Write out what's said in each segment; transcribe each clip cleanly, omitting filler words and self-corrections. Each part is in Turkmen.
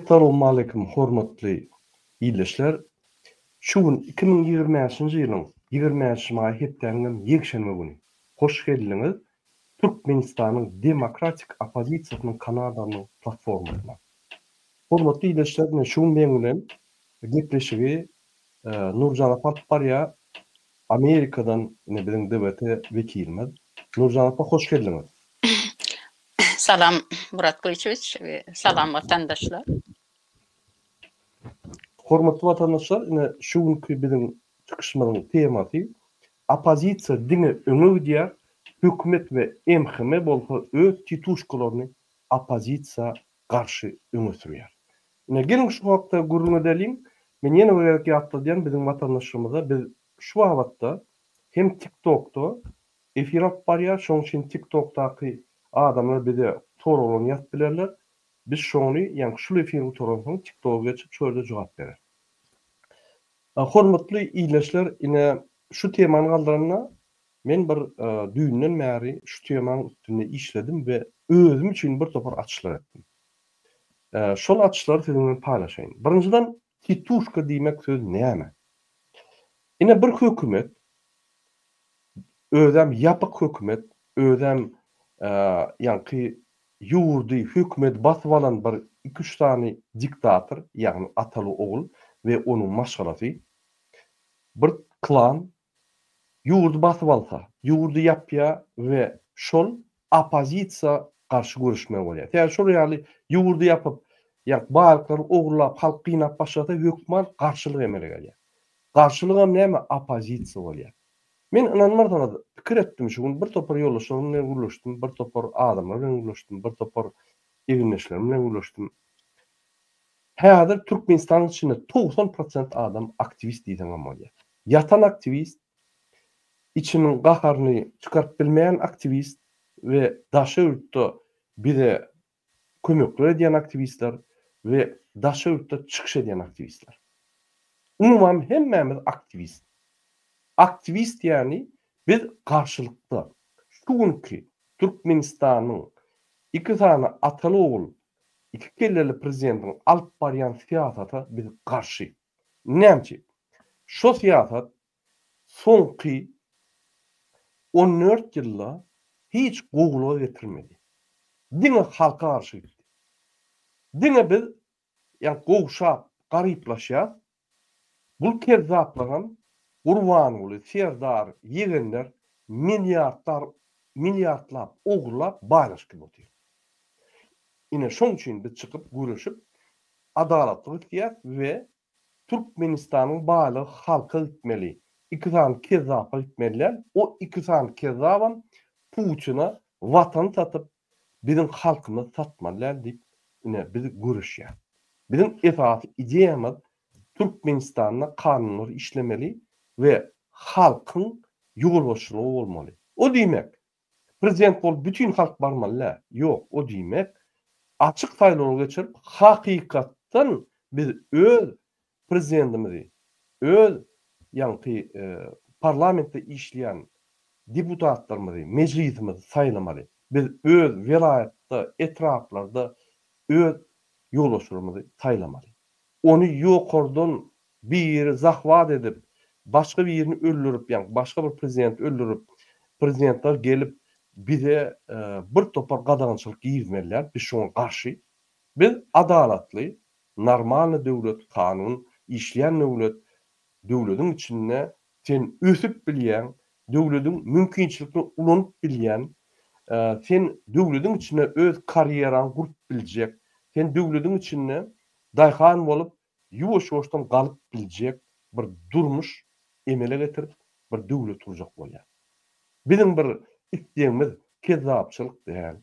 Essalawmaleýkim hormatly ildeşler! Şu gün 2025-nji ýylyň 25-nji maýy hepdäniňem ýekşenbe güni. Hoş geldiňiz Türkmenistanyň demokratik oppozisiýasynyň Kanadanyň platformasyna. Hormatly ildeşler ine şu gün meň bilen gepleşigi Nurjan apa alyp barýar. Amerikadan ine biziň DWT wekilimiz. Nurjan apa hoş geldiňiz. Salam Murat Gylyçowiç we salam watandaşlar. Hormatly watandaşlar ine şu günki biziň çykyşymyzyň temasy oppozisiýa diňe öňe gidýär, hökümet we MHM bolsa öz tituşkalaryny oppozisiýa garşy öňe sürýär. Ine geliň şu hakda gürrüň edeliň. Men ýene bir gezek ýatladýan biziň watandaşlarymyza biz şu babatda hem TikTokda efir alyp barýar, şonuň üçin TikTokdaky adamlar bize soraglaryny ýazyp bilerler. Biz şony ýaňky şul efir gutaransoň TikToga geçip şo ýerde jogap bereris. Hormatly ildeşler ine şu temany galdyranda men bir düýnden bäri şu temaň üstünde işledim we özüm üçin bir topar açyşlar etdim. Şol açyşlary siziň bilen paýlaşaýyn. Birinjiden tituşka diýmek söz näme? Ine bir hökümet özem ýapyk hökümet, özem ýaňky ýurdy, hökümeti basyp alan bir iki-üç sany diktator, ýagny ataly-ogul we onuň maşgalasy, bir klan ýurdy basyp alsa, ýurdy ýapýar we şol oppozisiýa garşy göreşmeli bolýar. Sebäbi şol ýaly ýurdy ýapyp, ýa baýlyklary ogurlap, halk gynap başlasa hökman garşylyk emele gelýär. Garşylygam näme? Oppozisiýa bolýar. Men ynanmarsyňyz, pikir etdim şu gün bir topar ýoldaşlarym bilen gürleşdim, bir topar adamlar bilen gürleşdim, bir topar egindeşlerim bilen gürleşdim. Häzir Türkmenistanyň içinde 90 prosent adam aktiwist diýseňem bolýar. Ýatan aktiwist, içiniň gaharyny çykaryp bilmeýän aktiwist we daşary ýurtda bize kömekler edýän aktiwistler we daşary ýurtda çykyş edýän aktiwistler. Umuman hemmämiz aktiwist. Aktiwist ýagny biz garşylykda. Şu günki Türkmenistanyň iki sany ataly-ogul, iki kelleli prezidentiň alyp barýan syýasata biz garşy. Näme üçin? Şo syýasat soňky 14 ýylda hiç gowulyga getirmedi. Diňe halka garşy gitdi. Diňe biz ýa gowşap, garyplaşýas. Bul kezzaplaram Gurbanguly, Serdar, ýegenler milliardlar, milliardlap ogurlap baýlaşyp gidip otyr. Ine şoň üçin biz çykyp göreşip adalatlyk isleýäs we Türkmenistanyň baýlygy halka gitmeli, iki sany kezzapa gitmeli däl, o iki sany kezzabam Putina watany satyp biziň halkymyzy satmaly däl diýip ine biz göreşýäs. Biziň esasy ideýamyz Türkmenistanda kanunlar işlemeli we halkyň ýolbaşçylygy bolmaly. O diýmek Prezident bolup bütin halk barmaly däl. Ýok, o diýmek, açyk saýlawlar geçirip, hakykatdan biz öz prezidentimizi, öz ýaňky parlamentde işleýän deputatlarymyzy, mejlisimizi saýlamaly. Biz öz welaýatda, etraplarda öz ýolbaşçylarymyzy saýlamaly. Ony ýokardan biri zahwat edip, başga birini öldürip, ýagny başga bir prezidenti öldürip, prezidentler gelip bize bir topar gadagançylyk girizmeli däl, biz şoňa garşy. Biz adalatly, normalny döwlet, kanun işleýän döwlet, döwlediň içinde sen ösüp bilýäň, döwlediň mümkinçilikini ulanyp bilýän, sen döwlediň içinde öz karýeraňy gurup biljek, sen döwlediň içinde daýhan bolup ýuwaş-ýuwaşdan galyp biljek bir durmuş emele getirip, bir döwlet gurjak bolýar. Biziň bir islegimiz kezzapçylyk däl,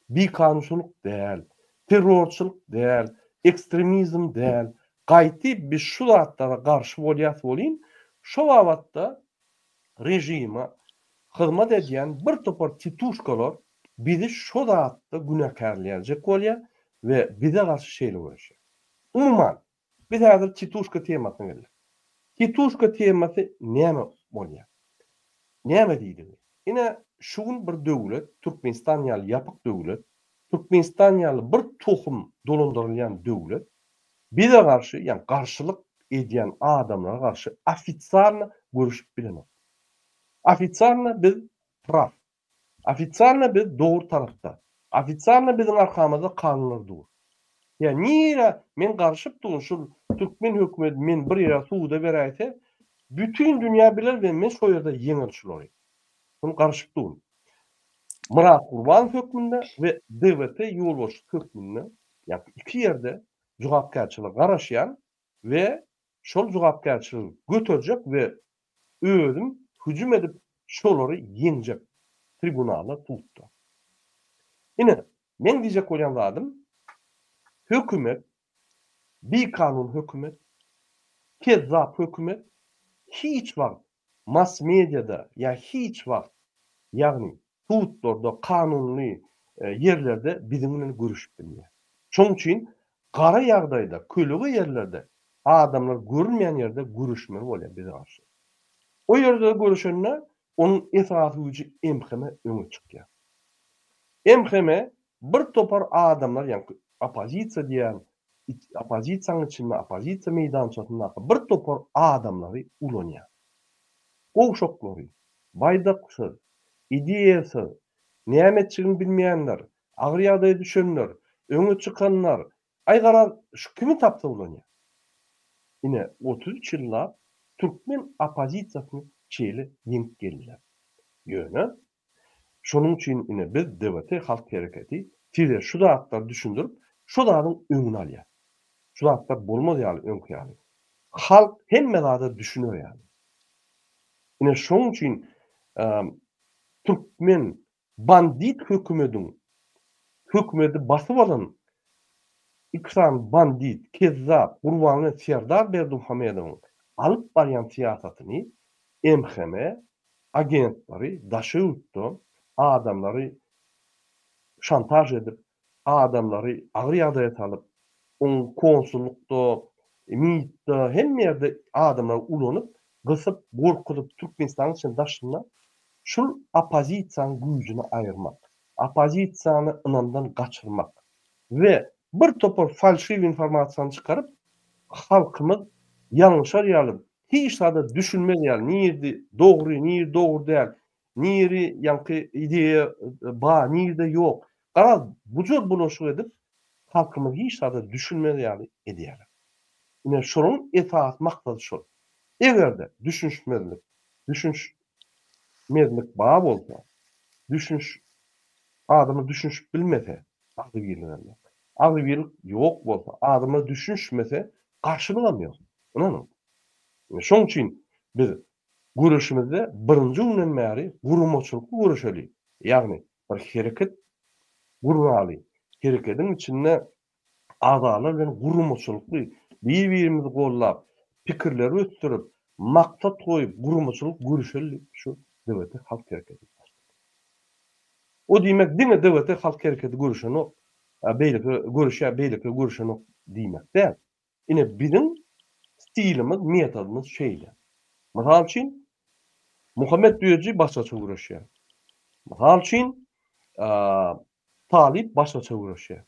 bikanunçylyk däl, terrorçylyk däl, ekstremizm däl. Gaýty biz şu zatlara garşy bolýas welin, şo babatda režime hyzmat edýän bir topar tituşkalar bizi şo zatda günäkärleýärjek bolýar we bize garşy şeýle göreşýär. Umuman, biz häzir tituşka temasyna geldik. Tituşka temasy näme bolýar? Näme diýdigi? Ine, şu gün bir döwlet, Türkmenistan ýaly ýapyk döwlet, Türkmenistan ýaly bir tohum dolandyrylýan döwlet. Bize garşy, ýagny garşylyk edýän adamlara garşy ofitsialno göreşip bilenok. Ofitsialno biz praw. Ofitsialno biz dogry tarapda. Ofitsialno biziň arkamyzda kanunlar dur. Ýa nirä men garyşyp durun şul türkmen hökümeti meni bir ýere suda beräýse bütin dünýä biler we men şo ýerde ýeňerin şulary. Şony garyşyp durun. Myrat Gurbanow hökmünde we DWT ýolbaşçysy hökmünde ýa iki ýerde jogapkärçilige garaşýan we şol jogapkärçiligi göterjek we özüm hüjüm edip şolary ýeňjek tribunalda sudda. Ine, meň diýjek bolýan zadym, hökümet, bikanun hökümet, kezzap hökümet hiç wagt mass mediada ýa hiç wagt, ýagny sudlarda, kanunyly ýerlerde biziň bilen görüşip bilmeýär. Şonuň üçin gara ýagdaýda, kölege ýerlerde, adamlar görünmeýän ýerde göreşmeli bolýar bize garşy. O ýerde göreşende onuň esasy güýji MHM öňe çykýar. MHM bir topar adamlar, ýagny oppozisiýa diýýän, oppozisiýanyň içinde, oppozisiýa meýdançasyndaky bir topar adamlary ulanýar. Gowşaklary, baýdaksyz, ideýasyz, näme etjegini bilmeýänler, agyr ýagdaýa düşenler, öňe çykanlar, aý garaz şu kimi tapsa ulanýar. Ine, 33 ýyllap türkmen oppozisiýasyny şeýle ýeňip geldiler. Ýöne, şonuň üçin ine biz DWT halk hereketi size şu zatlary düşündirip, şo zadyň öňüni alýar. Şu zatlar bolmaz ýaly öňki ýaly. Halk hemme zada düşüner ýaly. Ine şonuň üçin türkmen bandit hökümediň hökümedi basyp alan iki sany bandit, kezzap Gurbanguly Serdar Berdimuhamedowyň alyp barýan syýasatyny MHM agentleri daşary ýurtda adamlary şantaž edip, adamlary agyr ýagdaýa salyp, oň konsullykda, MIT-de hemme ýerde adamlary ulanyp, gysyp, gorkuzyp Türkmenistanyň içinde daşynda şul oppozisiýanyň güýjüni aýyrmak, oppozisiýany ynamdan gaçyrmak we bir topar falşiw informasiýany çykaryp halkymyz ýalňyşar ýaly hiç zada düşünmez ýaly nirdi dogry nir dogry däl niri ýaňky ideýa bar nirde ýok garaz bujur bulaşyk edip halkymyz hiç zada düşünmez ýaly edýärler. Ine şolaryň esasy maksady şol. Eger-de düşünişmezlik, düşünişmezlik bar bolsa, düşüniş adamlar düşünişip bilmese, agzybirligem ýok. Agzybirlik ýok bolsa, adamlar düşünişmese, garşylygam ýok. Ynanyň. Ine şoň üçin biz göreşimizde birinji günden bäri guramaçylykly göreşeli, ýagny bir hereket gurnaly, herekediň içinde agzalar bilen guramaçylykly bir-birimizi gollap, pikirleri ösdürip, maksat goýup guramaçylyk göreşeli diýip şu DWT halk hereketini açdyk. O diýmek diňe DWT halk hereketi göreşenok, beýleki göreşýär, beýlekiler göreşenok diýmek däl. Ine biziň stilimiz, metodymyz şeýle. Mysal üçin, Muhammet Düýeji başgaça göreşýär. Mysal üçin, Talyp başgaça göreşýär.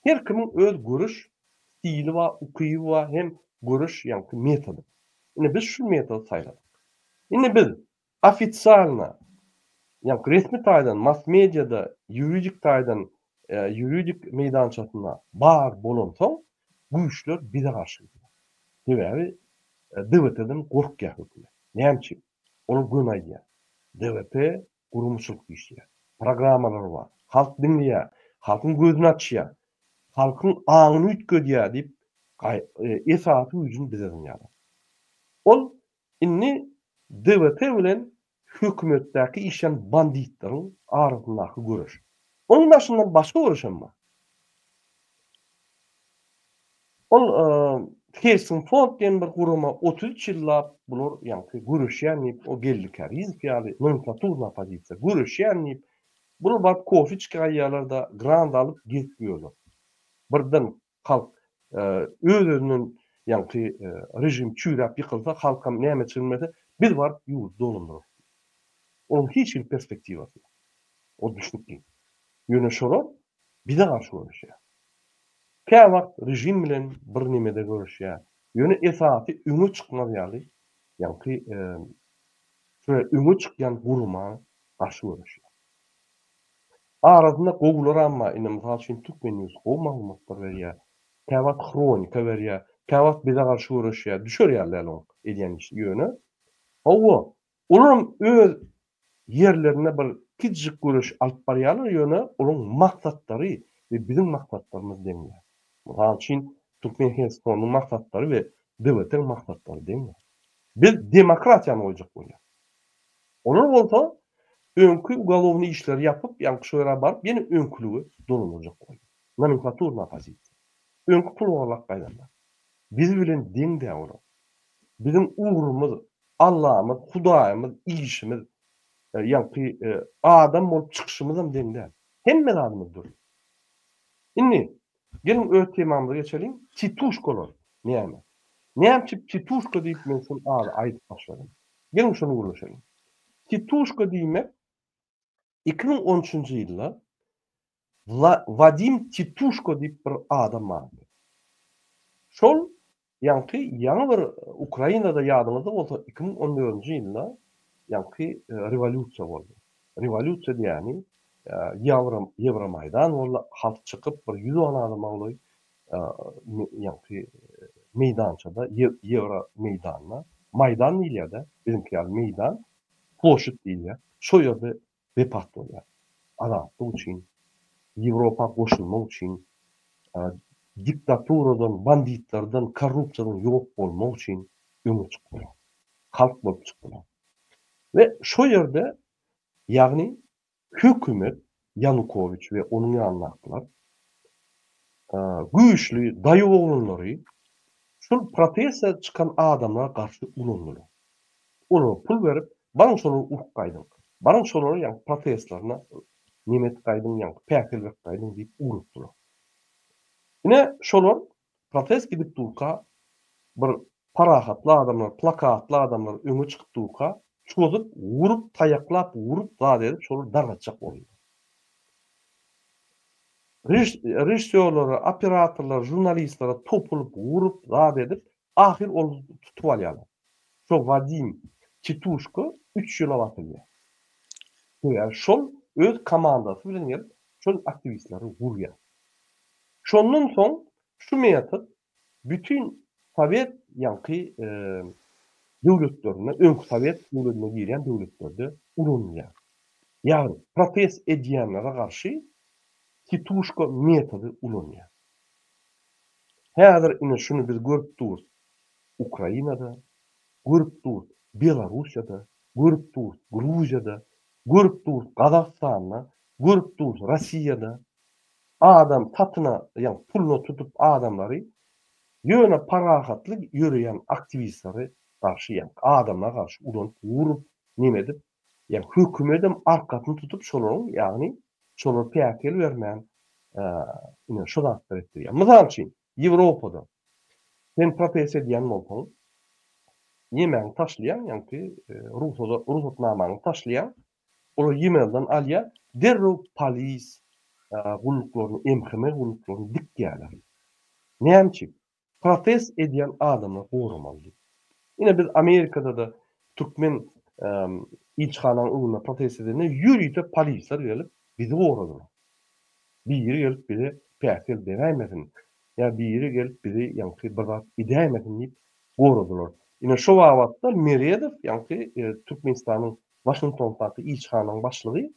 Her kimiň öz göreş stili bar, ukyby bar hem göreş ýaňky metody. Ine biz şu metody saýladyk. Indi biz Ofitsialno, ýagny resmi taýdan mass mediada ýuridik taýdan ýuridik meýdançasynda bar bolansoň güýçler bize garşy gidýär. Sebäbi DWT-den gorkýar hökümet. Näme üçin? Olar göni aýdýar. DWT guramaçylyk işleýär. Programmalary bar. Halk diňleýär. Halkyň gözüni açýar. Halkyň aňyny üýtgedýär diýip esasy güýjüni bize zyňýarlar. Ol Indi DWT bilen hökümetdäki işlän banditleriň arasyndaky göreş. Onuň daşyndan başga göreşem bar. Ol Helsingfond diýen bir gurama 33 ýyllap bular ýaňky göreşýän diýip, o Geldi Kärizow ýaly nomenklaturny oppozisiýa göreşýän diýip, bular baryp kofe içip gaýýarlar-da, grant alyp gezip ýörler. Birden Halk öz-özünden ýaňky režim çüýräp ýykylsa, halkam näme etjegini bilmese, biz baryp ýurdy dolandyrarys diýip. Onuň hiç hili perspektiwasy ýok. Ol düşnükli. Ýöne şolar bize garşy göreşýär. Käwagt režim bilen bir nemede göreşýär. Ýöne esasy öňe çykmaz ýaly, ýaňky şöyle öňe çykýan gurama garşy göreşýär. Arasynda gowularam bar. Indi mysal üçin Türkmen News gowy maglumatlar berýär. Käwagt Hronika berýär. Käwagt bize garşy göreşýär. Düşer ýaly däl oň edýän işi. Ýöne hawa, olaram öz ýerlerinde bir kiçijik göreş alyp barýarlar, ýöne olaryň maksatlary we biziň maksatlarymyz deň däl. Mysal üçin, Türkmen Health Fonduň maksatlary we DWT-iň maksatlary deň däl. Biz demokratiýany goýjak bolýarys. Olar bolsa öňki ugalownyý işleri ýapyp, ýaňky şo ýere baryp, ýene öňkülige dolandyrjak bolýar. Nomenklaturnyý oppozisiýa. Öňki pul ogurlap gaýdanlar. Biz bilen deň däl olar. Biziň ugrumyz, Allamyz, Hudaýymyz, işimiz, ýaňky adam bolup çykyşymyzam deň däl. Hemme zadymyz dürli. Indi, geliň öz temamyza geçeliň. Tituşkalar näme? Näme üçin tituşka diýip men şul ady aýdyp başladym? Geliň şony gürleşeliň. Tituşka diýmek 2013-nji ýylda Wadim Tituşko diýip bir adam bardy. Şol ýaňky ýaňy bir Ukrainada ýadyňyzda bolsa 2014-nji ýylda ýaňky rewolýusiýa boldy. Rewolýusiýa diýýäni Ýewromaýdan boldy, halk çykyp bir 110 adama golaý ýaňky meýdançada, ýewro meýdanda, maýdan diýilýär-de, biziňki ýaly meýdan, ploşid diýilýär, şo ýerde wepat bolýar. Azatlyk üçin, Ýewropa goşulmak üçin, diktaturadan, banditlerden, korrupsiýadan ýok bolmak üçin öňe çykdylar. Halk bolup çykdylar. We şo ýerde, ýagny Hökümet Ýanukowiç we onuň ýanyndakylar güýçli daýaw oglanlary şol proteste çykan adamlara garşy ulandylar. Olara pul berip, baryň şolary urup gaýdyň, baryň şolary ýaňky protestlerine neme edip gaýdyň, ýaňky päsgel berip gaýdyň diýip ugratdylar. Ine şolar protest gidip durka bir Parahatly adamlar, plakatly adamlar öňe çykyp durka, çozup, urup, taýaklap, urup, zat edip, şolary dargatjak boldular. Režissýorlara, operatorlara, žurnalistlere topulyp, urup, zat edip, ahyr ol tutup alýarlar. Şo Wadim Tituşko üç ýyla basylýar. Sebäbi şol öz komandasy bilen gelip, şol aktiwistleri urýar. Şondan soň şu metod Bütin sowet ýaňky döwletlerinde, öňki sowet döwletine girýän döwletlerde ulanylýar. Ýagny protest edýänlere garşy tituşka metody ulanýar. Häzir ine şuny biz görüp durus Ukrainada, görüp durus Belarussiýada, görüp durus Gruziýada, görüp durus Gazagystanda, görüp durus Rossiýada. Adam satyna, ýagny puluna tutup adamlary ýöne parahatly ýöreýän aktiwistlere garşy ýagny adamlara garşy ulanyp urup neme edip ýagny hökümedem arkasyny tutup şolaryň ýagny şolara päsgel bermän ine şu zatlary etdirýär. Mysal üçin Ýewropada sen protest edýän bolsaň nemäňi taşlaýaň ýagny rugsada rugsatnamaňy taşlaýaň Olar ýemelden alýar, derrew polis gulluklaryny, MHM gulluklaryny dikýärler. Näme üçin? Protest edýän adamlary goramaly diýip. Ine biz Amerikada-da türkmen ilçihananyň öňünde protest edende ýörite polisler gelip bizi goradylar. Biri gelip bize päsgel beräýmesin, ýa biri gelip bizi ýaňky bir zat edäýmesin diýip goradylar. Ine şo babatda Meredow ýaňky Türkmenistanyň Waşingtondaky ilçihananyň başlygy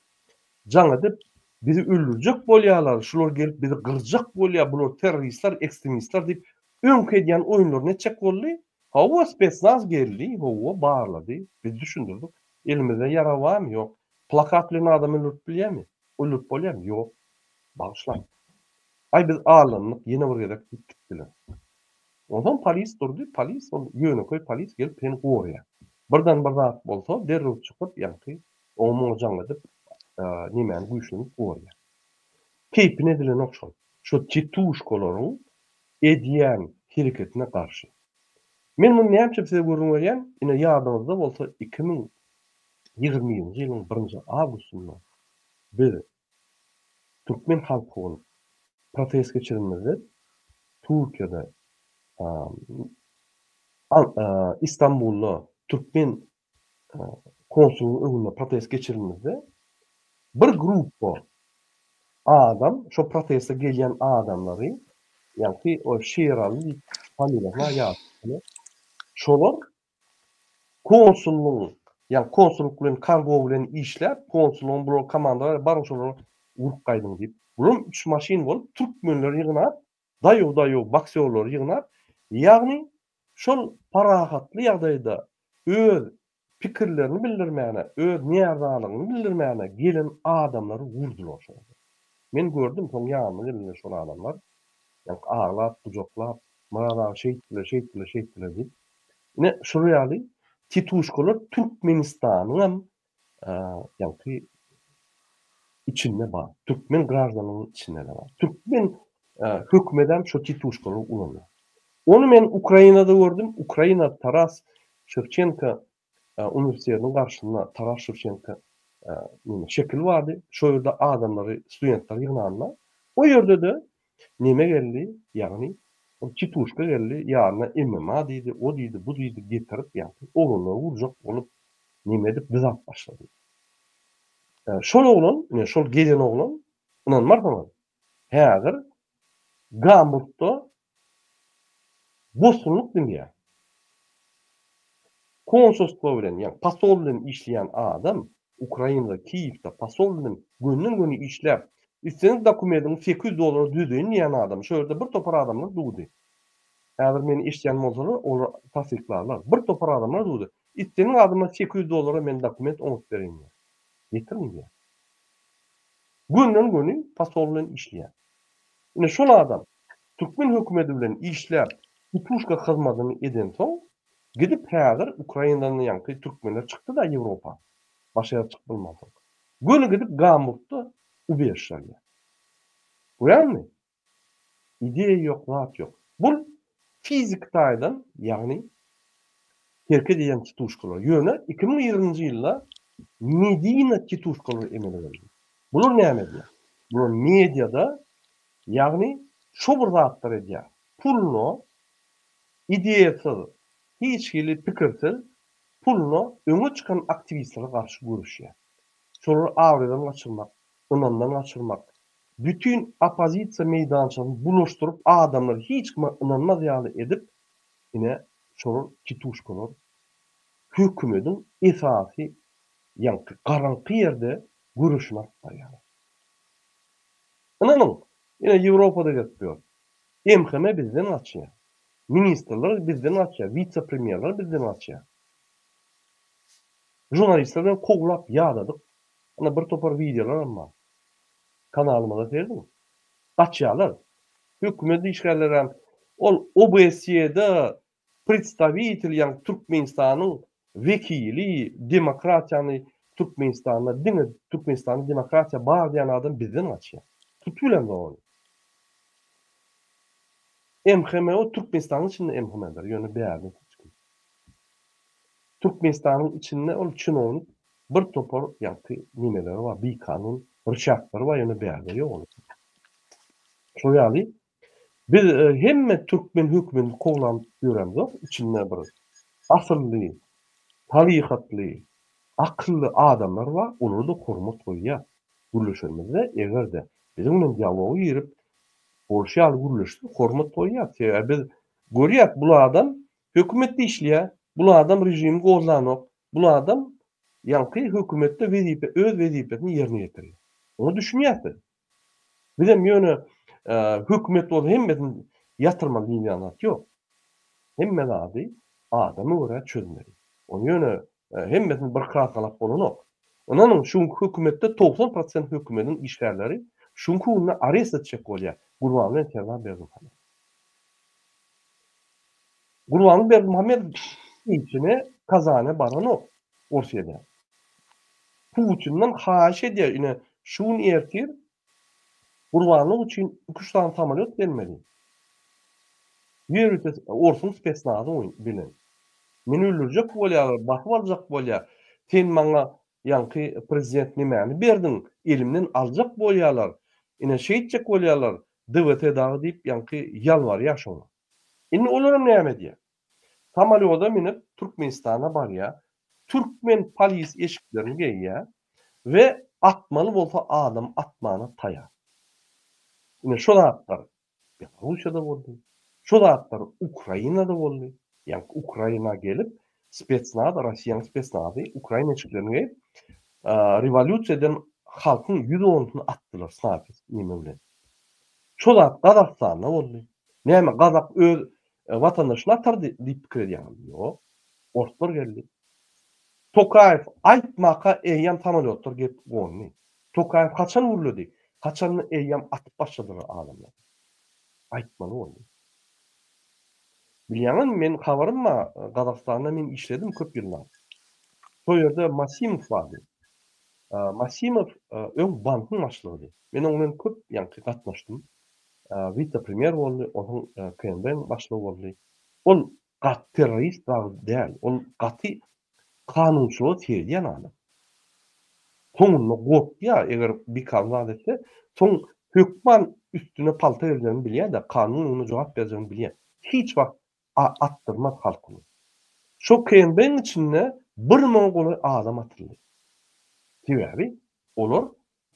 jaň edip, bizi öldürjek bolýarlar, şular gelip bizi gyrjak bolýar, bular terroristler, ekstremistler diýip, öňki edýän oýunlaryny etjek boldy. Hawa, spesnaz geldi, hawa, barlady, biz düşündirdik. Elimizde ýarag barmy? Ýok. Plakat bilen adam öldürip bilýärmi? Öldürip bolýarmy? Ýok. Bagyşlaň. Aý, biz aldandyk, ýene bir gezek diýip gitdiler. Onsoň polis durdy, polis ol ýönekeý polis gelip seni goraýar. Birden bir zat bolsa derrew çykyp ýaňky oňa muňa jaň edip nemäni güýçlenip goraýar. Keýpine edilenok şol. Şo tituşkalaryň edýän hereketine garşy. Men muny näme üçin size gürrüň berýän, ine ýadyňyzda bolsa 2021-nji ýylyň birinji awgustynda biz türkmen halky bolup protest geçirenimizde. Türkiýede Istanbulda türkmen konsulynyň öňünde protest geçirilmizde bir gruppa adam şo proteste gelýän adamlary ýaňky o Şiraly diýip familiýasyny ýazypdylar. Şolar konsullygyň ýagny konsullyk bilen kargo bilen işläp konsullygyň bular komanda baryň şolara urup gaýdyň diýip bulam üç maşyn bolup türkmenleri ýygnap daýaw daýaw boksýorlary ýygnap ýagny şol parahatly ýagdaýda öz pikirlerini bildirmäne öz närzalygyny bildirmäne gelen adamlary urdular şol ýerde men gördüm soň ýanyma geldiler şol adamlar ýaňky aglap gujaklap Myrat aga şeýtdiler şeýtdiler şeýtdiler diýip Ine şular ýaly tituşkalar Türkmenistanyňam ýaňky içinde bar. Türkmen graždanynyň içinde-de bar. Türkmen hökümedem şo tituşkalary ulanýar. Ony men Ukrainada gördüm. Ukraina Taras Şewçenko uniwersitetiniň garşysynda Taras Şewçenko neme şekil bardy. Şo ýerde adamlary, studentleri ýygnanda, o ýerde-de neme geldi, ýagny ol tituşka geldi, ýanyna MMA diýdi, o diýdi, bu diýdi getirip, ýagny oglanlary urjak bolup, neme edip dyzap başlady. Şol oglan, ine şol gelen oglan, ynanmarsyňyz, häzir Gamburgda bosgunlyk diňleýär. Konsulstwo bilen, ýagny posol bilen işleýän adam Ukrainada, Kiýewde posol bilen gönden-göni işläp, islendik dokumentiňi 800 dollara düzeýin diýýän adam, şo ýerde bir topar adamlar durdy. Häzir meni eşidýän bolsalar, olar tassyklarlar. Bir topar adamlar durdy. Islendik adama 800 dollara men dokument oňaryp bereýin diýýär. Getiriň diýýär. Gönden-göni posol bilen işleýär. Ine şol adam türkmen hökümeti bilen işläp tituşka hyzmadyny edensoň gidip häzir Ukrainadan ýaňky türkmenler çykdy-da Ýewropa başga ýere çykyp bilmansoň. Göni gidip Gamburgda ubežişe alýar. Görýäňmi? Ideýa ýok zat ýok. Bul fiziki taýdan ýagny hereket edýän tituşkalar. Ýöne 2020-nji ýylda medina tituşkalary emele geldi. Bular näme edýär? Bular mediada ýagny şo bir zatlar edýär. Puluna ideýasyz, hiç hili pikirsiz puluna öňe çykan aktiwistlere garşy göreşýär. Şolary abraýdan gaçyrmak, ynamdan gaçyrmak, bütin oppozisiýa meýdançasyny bulaşdyryp adamlary hiç kime ynanmaz ýaly edip ine şolar tituşkalar hökümediň esasy ýaňky garaňky ýerde göreşini alyp barýarlar. Ynanyň, ine Ýewropada gezip ýör. MHM bizden gaçýar. Ministrler bizden gaçýar, wise-premýerler bizden gaçýar. Žurnalistler bilen kowlap ýadadyk. Ine bir topar wideolaram bar. Kanalymyza serediň. Gaçýarlar. Hökümet işgärlerem ol OBSE-de predstawitel ýagny Türkmenistanyň wekili demokratiýany Türkmenistanda diňe Türkmenistanda demokratiýa bar diýen adam bizden gaçýar. Tutup bilemzok ony. MHMO Türkmenistanyň içinde MHM-dir, ýöne bärde hiç kim. Türkmenistanyň içinde ol çinownik bir topar ýagty nemeleri bar, bikanun ryçaklary bar, ýöne bärde ýok ol. Şol ýaly Biz hemme türkmen hökümini kowlap ýöremzok, içinde bir asylly, salykatly, akylly adamlar bar, olara-da hormat goýýas. Gürleşenimizde eger-de biziň bilen dialoga girip, bolşy ýaly gürleşse hormat goýýas. Sebäbi biz görýäs bul adam hökümetde işleýär, bul adam režimi goldanok, bul adam ýaňky hökümetde wezipe öz wezipesini ýerine ýetirýär. Oňa düşünýäs biz. Bizem ýöne hökümet bolsa hemmesini ýatyrmaly diýilýän zat ýok. Hemme zady adama görä çözmeli. Ony ýöne hemmesini bir kraskalap bolanok. Ynanyň şu günki hökümetde 90 prosent hökümediň işgärleri şu günki günde arest etjek bolýar Gurbanguly bilen Serdar Berdimuhamedowy. Gurbanguly Berdimuhamedow ilçine Kazana baranok Orsýede. Putinden haýyş edýär ine şu gün ertir gurbanlyk üçin iki-üç sany samolýot gelmeli. Ýörite orsuň spesnazy bilen. Meni öldürjek bolýarlar, basyp aljak bolýar. Sen maňa ýaňky prezident nemäni berdiň, elimden aljak bolýarlar. Ine şeýtjek bolýarlar. DWT dagy diýip ýaňky ýalbarýar şoňa. Indi olaram näme edýär? Samolýoda münüp Türkmenistana barýar, türkmen polis eşiklerini geýýär we atmaly bolsa adam atmana taýar. Ine şo zatlar Belarussiýada boldy. Şo zatlar Ukrainada boldy. Ýaňky Ukraina gelip spetsnaz, Rossiýanyň spetsnazy ukrain eşiklerini geýip rewolýusiýa eden halkyň 110-syny atdylar snaýper neme bilen. Şo zat Gazagystanda boldy. Näme gazak öz watandaşyny atardy diýip pikir edýäňizmi? Ýok. Orslar geldi. Tokaýew aýtmaka eýýäm samolýotlar gelip gondy. Tokaýew haçan gürledi? Haçanda eýýäm atyp başladylar adamlary. Aýtmaly boldy. Bilýäňizmi men habarym bar Gazagystanda men işledim köp ýyllap. Şo ýerde Masimow bardy. Masimow öň bankyň başlygydy. Men oň bilen köp ýaňky gatnaşdym. Wise-premýer boldy, onsoň KNB-niň başlygy boldy. Ol gaty terrorist dagy däl. Ol gaty kanunçylyga seredýän adam. Soňunda gorkýar, eger bikanun zat etse, soň hökman üstüne palta geljegini bilýär-de, kanun öňünde jogap berjegini bilýär. Hiç wagt atdyrmaz halkyny. Şo KNB-niň içinde bir müňe golaý adam atyldy. Sebäbi olar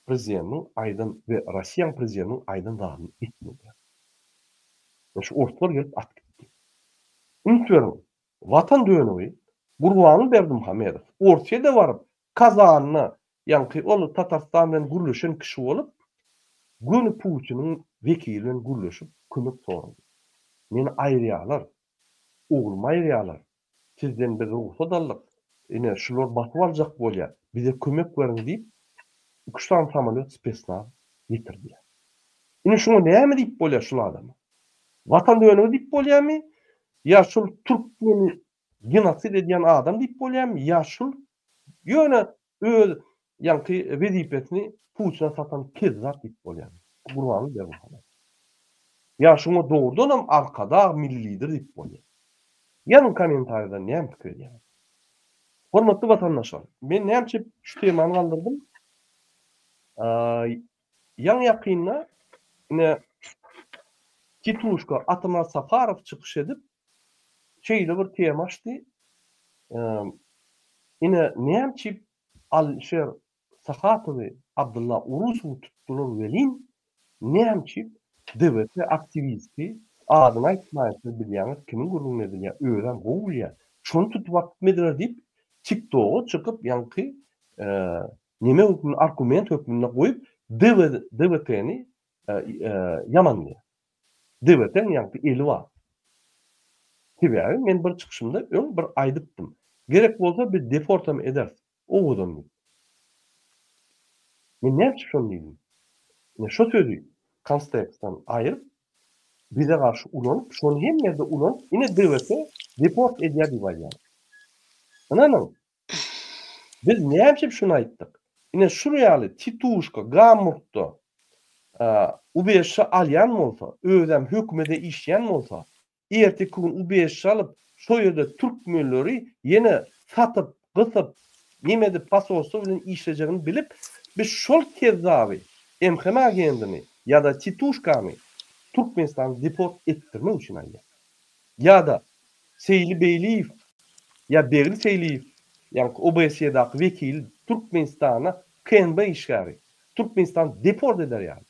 prezidentiň aýdan we Rossiýanyň prezidentiniň aýdan zadyny etmediler. We şu orslar gelip atyp gitdi. Üns beriň, Watan dönügi Gurbanguly Berdimuhamedow Orsýede baryp Kazanda ýaňky ol Tatarstan bilen gürleşen kişi bolup göni Putiniň wekili bilen gürleşip kömek sorady. Meni aýyrýalar. Oglumy aýyrýalar. Sizden biz rugsat aldyk. Ine şular basyp aljak bolýar. Bize kömek beriň diýip iki-üç sany samolýot spesnaz getirdiler. Indi şuňa näme diýip bolýar şul adama? Watan dönügi diýip bolýarmy? Ýa şul türkmeni genosid edýän adam diýip bolýarmy? Ýa şul ýöne öz ýaňky wezipesini Putine satan kezzap diýip bolýarmy? Gurbanguly Berdimuhamedow. Ýa şuňa dogrudanam Arkadag milli lider diýip bolýar. Ýazyň kommentariýada näme pikir edýäňiz? Hormatly watandaşlar, men näme üçin şu temany galdyrdym? Ýaňy ýakynda ine Tituşka Atamyrat Saparow çykyş edip, şeýle bir tema açdy. Ine näme üçin Alişer Sahatowy Abdylla Urusowy tutdular welin, näme üçin DWT aktiwisti, adyny aýtmaýyn siz bilýäňiz kimiň gürrüňini edilýär, özem gowy bilýär, şony tutup atyp gitmediler diýip, TikToga çykyp ýaňky neme hökmünde argument hökmünde goýup DWT-ni ýamanlaýar. DWT-niň ýaňky eli bar. Sebäbi men bir çykyşymda öň bir aýdypdym. Gerek bolsa biz deportam ederis. Owadan diýip. Men näme üçin şony diýdim? Ine şo sözi konstekstden aýyryp, bize garşy ulanyp, şony hemme ýerde ulanyp, ine DWT deport edýär diýip aýdýarlar. Ynanyň, biz näme üçin şuny aýtdyk? Ine şul ýaly tituşka Gamburgda ubežşe alýan bolsa, özem hökümede işleýän bolsa, Erteki gün ubežşe alyp, şo ýerde türkmenleri ýene satyp, gysyp, neme edip posolstwo bilen işlejegini bilip, biz şol kezzaby, MHM agendini ýa-da tituşkany Türkmenistana deport etdirmek üçin aýdýan. Ýa-da Seýli Beýliýew ýa Begli Seýliýew, ýaňky OBSE-daky wekili Türkmenistana KNB işgäri, Türkmenistana deport eder ýaly.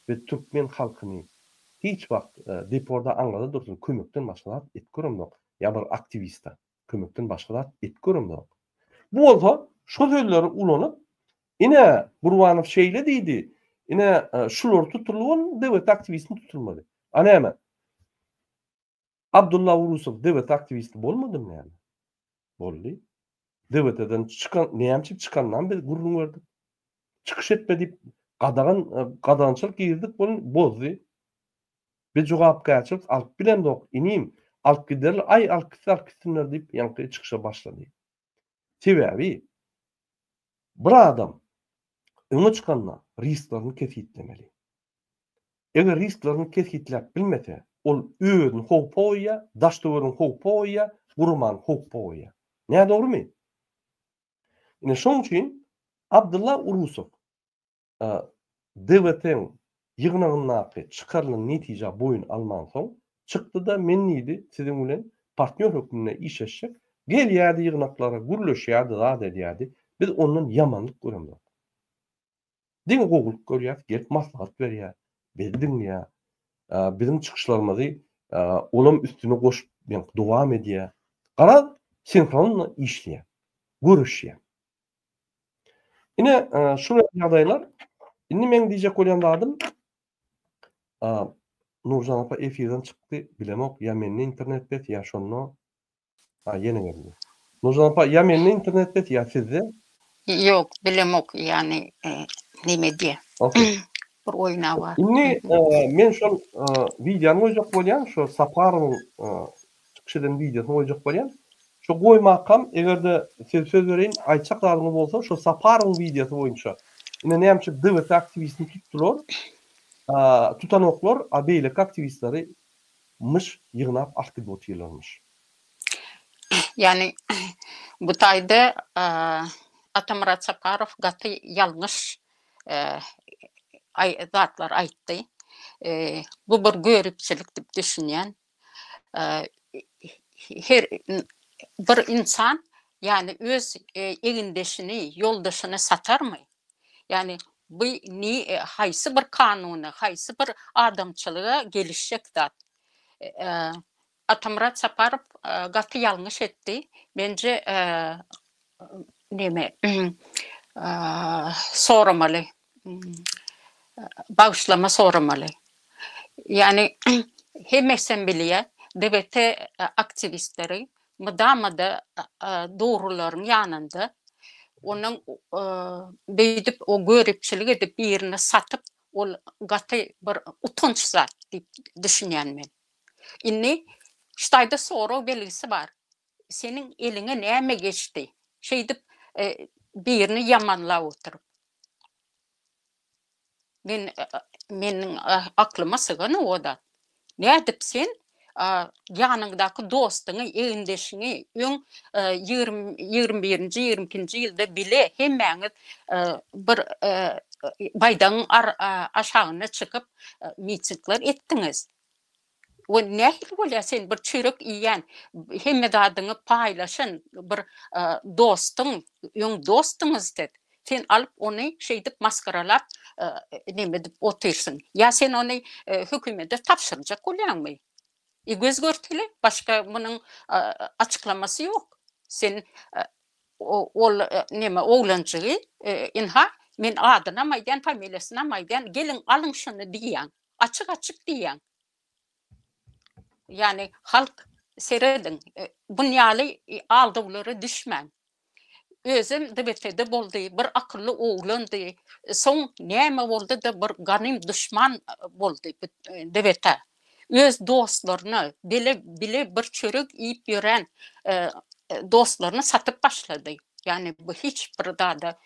Biz türkmen halkyny hiç wagt deporda aňlada dursun kömekden başga zat et göremzok ýa bir aktiwista kömekden başga zat et göremzok. Bu bolsa şo sözleri ulanyp ine Gurbanow şeýle diýdi ine şular tutuldy ol döwlet aktiwistini tutulmady. A näme? Abdulla Urusow döwlet aktiwisti bolmadymy näme? Boldy. DWT-den çykan, näme üçin çykanynam biz gürrüň berdik. Çykyş etme diýip gadagan, gadagançylyk girizdik, ony bozdy. Biz jogapkärçilik alyp bilemzok, inim, alyp giderler, aý alyp gitse alyp gitsinler diýip, ýaňky çykyşa başlady. Sebäbi bir adam öňe çykanda risklerini kesgitlemeli. Eger risklerini kesgitläp bilmese, ol özüni howpa goýýar, daş-töweregini howpa goýýar, guramany howpa goýýar. Nädogrymy? Ine şonuň üçin Abdylla Urusow DWT-iň. ýygnagyndaky çykarylan netijä boýun almansoň, çykdy-da, men diýdi, siziň bilen partnýor hökmünde işleşjek. Gelýärdi ýygnaklara, gürleşýärdi, zat edýärdi. Biz ondan ýamanlyk göremzok. Diňe gowulyk görýäs, gelip maslahat berýär, bizi diňleýär. Biziň çykyşlarymyzy olam üstüne goşup, dowam edýär. Garaz, sinhronno işleýär, göreşýär. Ine, şu ýagdaýlar. Indi meň diýjek bolýan zadym, Nurjan apa efirden çykdy, bilemok, ýa mende internet pes, ýa şonda. Ha, ýene geldi. Nurjan apa, ýa mende internet pes, ýa sizde? Ýok, bilemok, ýany neme diýe. Okey. Bir oýna bar. Indi men şol wideony goýjak bolýan, şo Saparowyň çykyş eden wideosyny goýjak bolýan. Şo goýmakam, eger-de siz söz bereýin, aýtjak zadyňyz bolsa, şo Saparowyň wideosy boýunça. Ine näme üçin DWT aktiwistini tutdular, tutanoklar, a beýleki aktiwistleri myş ýygnap alyp gidip otyrlarmyş. Ýani bu taýda Atamyrat Saparow gaty ýalňyş zatlar aýtdy. Bu bir göripçilik diýip düşünýän. Her bir ynsan ýani öz egindeşini, ýoldaşyny satarmy? Ýani bu haýsy bir kanuna, haýsy bir adamçylyga gelişjek zat? Atamyrat Saparow gaty ýalňyş etdi. Menje neme soramaly. Bagyşlama soramaly. Ýani hemmesem bilýär, DWT aktiwistleri mydama-da dogrularyň ýanynda. Onuň beýdip o göripçilik edip birini satyp ol gaty bir utanç zat diýip düşünýän men. Indi şu taýda sorag belgisi bar. Seniň eliňe näme geçdi? Şeýdip birini ýamanlap oturyp. Men meniň aklyma syganok o zat. Nädip sen ýanyňdaky dostuňy, egindeşiňi öň 20 ýigrimi birinji, 22-nji ýylda bile hemmäňiz bir baýdagyň aşagyna çykyp mitingler etdiňiz. We nähili bolýar sen bir çörek iýen, hemme zadyňy paýlaşan bir dostuň, öň dostuňyz siz. Sen alyp ony şeýdip masgaralap neme edip otyrsyň. Ýa sen ony hökümete tabşyrjak bolýaňmy? E göz görteli, başga munuň açyklamasy ýok. Sen ol neme oglanjygy ynha men adynam aýdýan, familiýasynam aýdýan, geliň alyň şuny diýýäň. Açyk-açyk diýýäň. Ýagny halk serediň, bun ýaly aldawlara düşmäň. Özem DWT-de boldy, bir akylly oglandy. Soň näme boldy-da bir ganym duşman boldy bu DWT. Öz dostlaryna, bile bile bir çörek iýip ýören dostlaryny satyp başlady. Ýagny bu hiç bir zada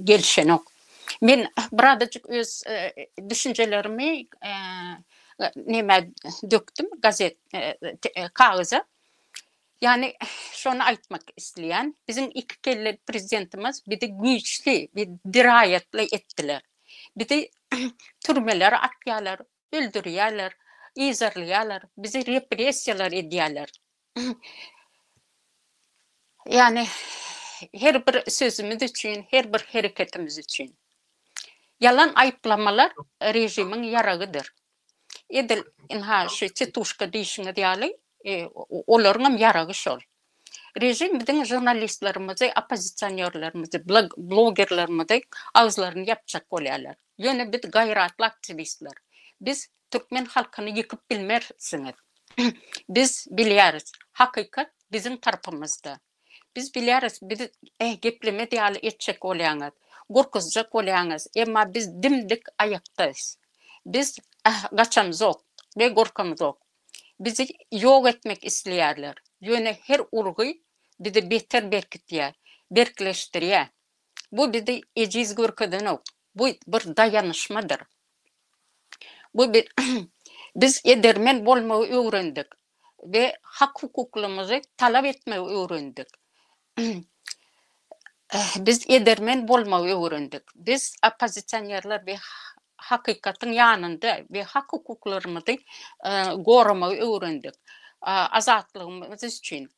gelişenok. Men birazajyk öz düşünjelerimi nämä dökdüm, gazet kagyza. Ýagny şony aýtmak isleýän, biziň iki kelle prezidentimiz bizi güýçli we diraýatly etdiler. Bizi türmelere atýarlar, öldürýärler, yzarlaýarlar, bizi repressiýalar edýärler. Ýagny her bir sözümiz üçin, her bir hereketimiz üçin. Ýalan aýyplamalar režimiň ýaragydyr. Edil ynha şu tituşka diýşiňiz ýaly, olaryňam ýaragy şol. Režim biziň žurnalistlerimizi, oppozisionerlerimizi, blogerlerimizi agyzlaryny ýapjak bolýarlar. Ýöne biz gaýratly aktiwistler. Biz türkmen halkyny ýykyp bilmersiňiz. Biz bilýäris, hakykat biziň tarapymyzda. Biz bilýäris, bizi geplemez ýaly etjek bolýaňyz, gorkuzjak bolýaňyz, emma biz dim-dik aýakdayys. Biz gaçamzok we gorkamzok. Bizi ýok etmek isleýärler, ýöne her urgy bizi beter berkitýär, berkleşdirýär. Bu bizi ejiz görkezenok, bu bir daýanyşmadyr. Bu biz edermen bolmagy öwrendik we hak-hukuklymyzy talap etmegi öwrendik. Biz edermen bolmagy öwrendik. Biz oppozisionerler we. hakykatyň ýanynda we hak-hukuklarymyzy goramagy öwrendik. Azatlygymyz üçin,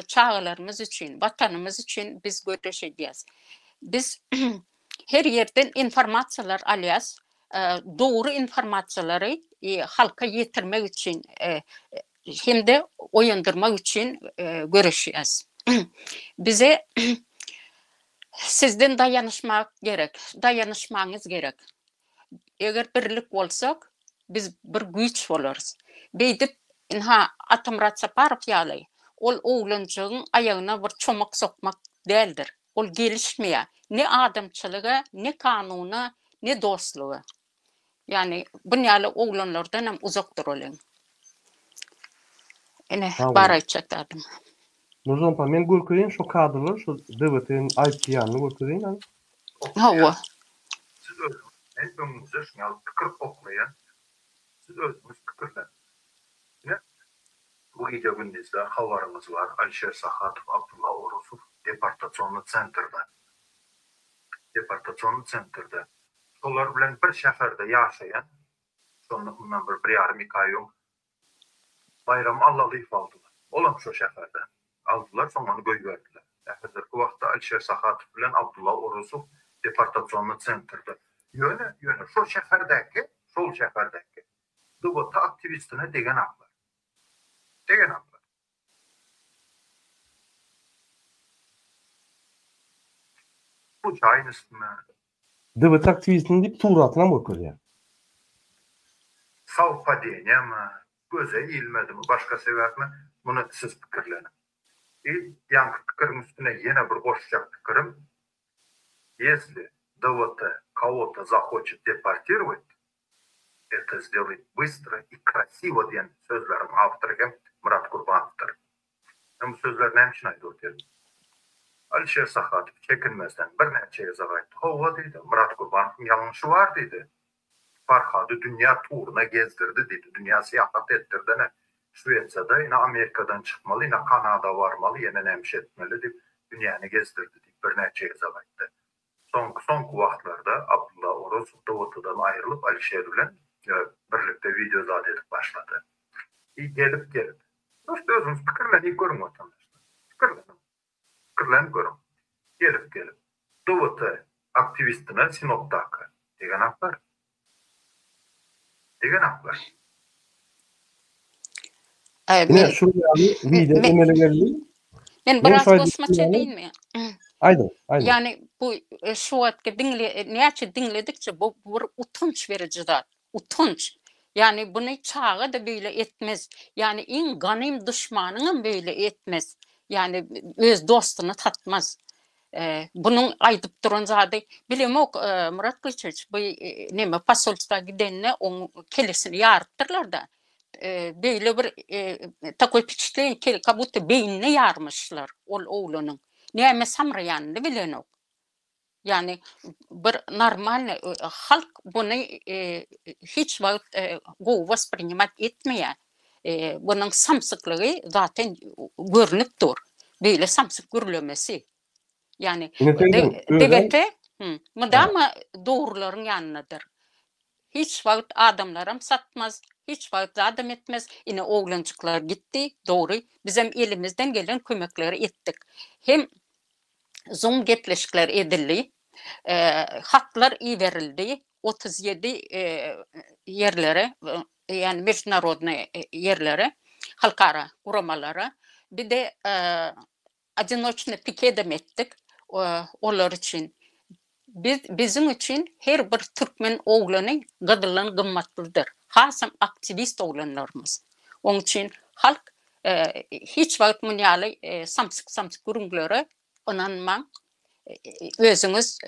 çagalarymyz üçin, Watanymyz üçin biz göreş edýäs. Biz her ýerden informasiýalar alýas. Dogry informasiýalary halka ýetirmek üçin hem-de oýandyrmak üçin göreşýäs. Bize sizden daýanyşmak gerek, daýanyşmagyňyz gerek. Eger birlik bolsak, biz bir güýç bolarys. Beýdip, ynha, Atamyrat Saparow ýaly, ol oglanjygyň aýagyna bir çomak sokmak däldir. Ol gelişmeýär. Ne adamçylyga, ne kanuna, ne dostluga. Ýagny bun ýaly oglanlardan hem uzak duralyň. Ine, bar aýtjak zadym. Nurjan apa, men görkezeýin şo kadrlary, şo DWT-niň aýyplaýanyny görkezeýin hany. Hawa. Siz özüňiz, men öňüňize şuny ýaly pikir oklaýan, siz özüňiz pikirleniň. Ine, bu gije-gündizde habaryňyz bar, Alişer Sahatow, Abdulla Orusow deportasionnyý sentrde. Deportasionnyý sentrde. Şolar bilen bir şäherde ýaşaýan, şonda mundan bir bir ýarym iki aý öň Baýram Allalyýewi aldylar. Olam şo şäherde. Aldylar, soň ony goýberdiler. Häzirki wagtda Alişer Sahatow bilen Abdulla Orusow deportasionnyý sentrde. Ýöne, ýöne şo şäherdäki, şol şäherdäki DWT aktiwistine degenaklar. Degenaklar. Sluçaýnostmy? DWT aktiwistini diýip suratynam görkezýär. Sowpadeniýamy, göze ilmedimi, başga sebäpmi, muny siz pikirleniň. I ýaňky pikiriň üstüne ýene bir goşjak pikirim, ýesli DWT kowo-to zahoçet deportirowat, Eto sdelat bystro i krasiwo diýen sözleriň awtory hem Myrat Gurbanowdyr. Men bu sözleri näme üçin aýdyp otyryn? Alişer Sahatow çekinmezden birnäçe gezek aýtdy. Hawa diýdi, Myrat Gurbanowyň ýalňyşy bar diýdi. Farhady dünýä turuna gezdirdi diýdi, dünýä syýahat etdirdi ine Şwesiýada, ine Amerikadan çykmaly, ine Kanada barmaly, ýene näme iş etmeli diýip dünýäni gezdirdi diýip birnäçe gezek aýtdy. Soňky soňky wagtlarda Abdylla Orazow DWT-dan aýrylyp Alişer bilen birlikde wideo zat edip başlady. I gelip gelip. Prosta özüňiz pikirlenip görüň watandaşlar. Pikirleniň. Pikirlenip görüň. Gelip gelip. DWT aktiwistine Sinopdaky degenaklar. Degenaklar. Ine şu ýaly wideo emele geldi. Men biraz goşmaça edeýinmi? Aýdyň, aýdyň. Ýani bu e, şu wagtky diňle e, näçe diňledikçe bu bir utanç beriji zat. Utanç. Ýani buny çaga-da beýle etmez. Ýani iň ganym duşmanyňam beýle etmez. Ýani öz dostuny satmaz. Bunuň aýdyp duran zady bilemok Myrat Gylyçowiç bu neme posolstwa gidende oň kellesini ýarypdyrlar-da. Beýle bir takoý wpečatleniýe kak budto beýnini ýarmyşlar ol oglanyň. Näme samraýanyny bilenok. Ýagny bir normalnyý halk buny hiç wagt gowy wasprinimat etmeýär. Bunuň samsyklygy zaten görnüp dur. Beýle samsyk gürlemesi. Ýagny DWT mydama dogrularyň ýanyndadyr. Hiç wagt adamlaram satmaz, hiç wagt zadam etmez. Ine oglanjyklar gitdi, dogry. Bizem elimizden gelen kömekleri etdik. Hem Zoom gepleşikler edildi. Hatlar iberildi 37 ýerlere, ýagny meždunarodnyý ýerlere, halkara guramalara. Bir-de odinoçnyý pikedem etdik olar üçin. Biz biziň üçin her bir türkmen oglany gyzyldan gymmatlydyr. Hasam aktiwist oglanlarymyz. Oň üçin halk hiç wagt muny ýaly samsyk samsyk gürrüňlere ynanmaň. Özüňiz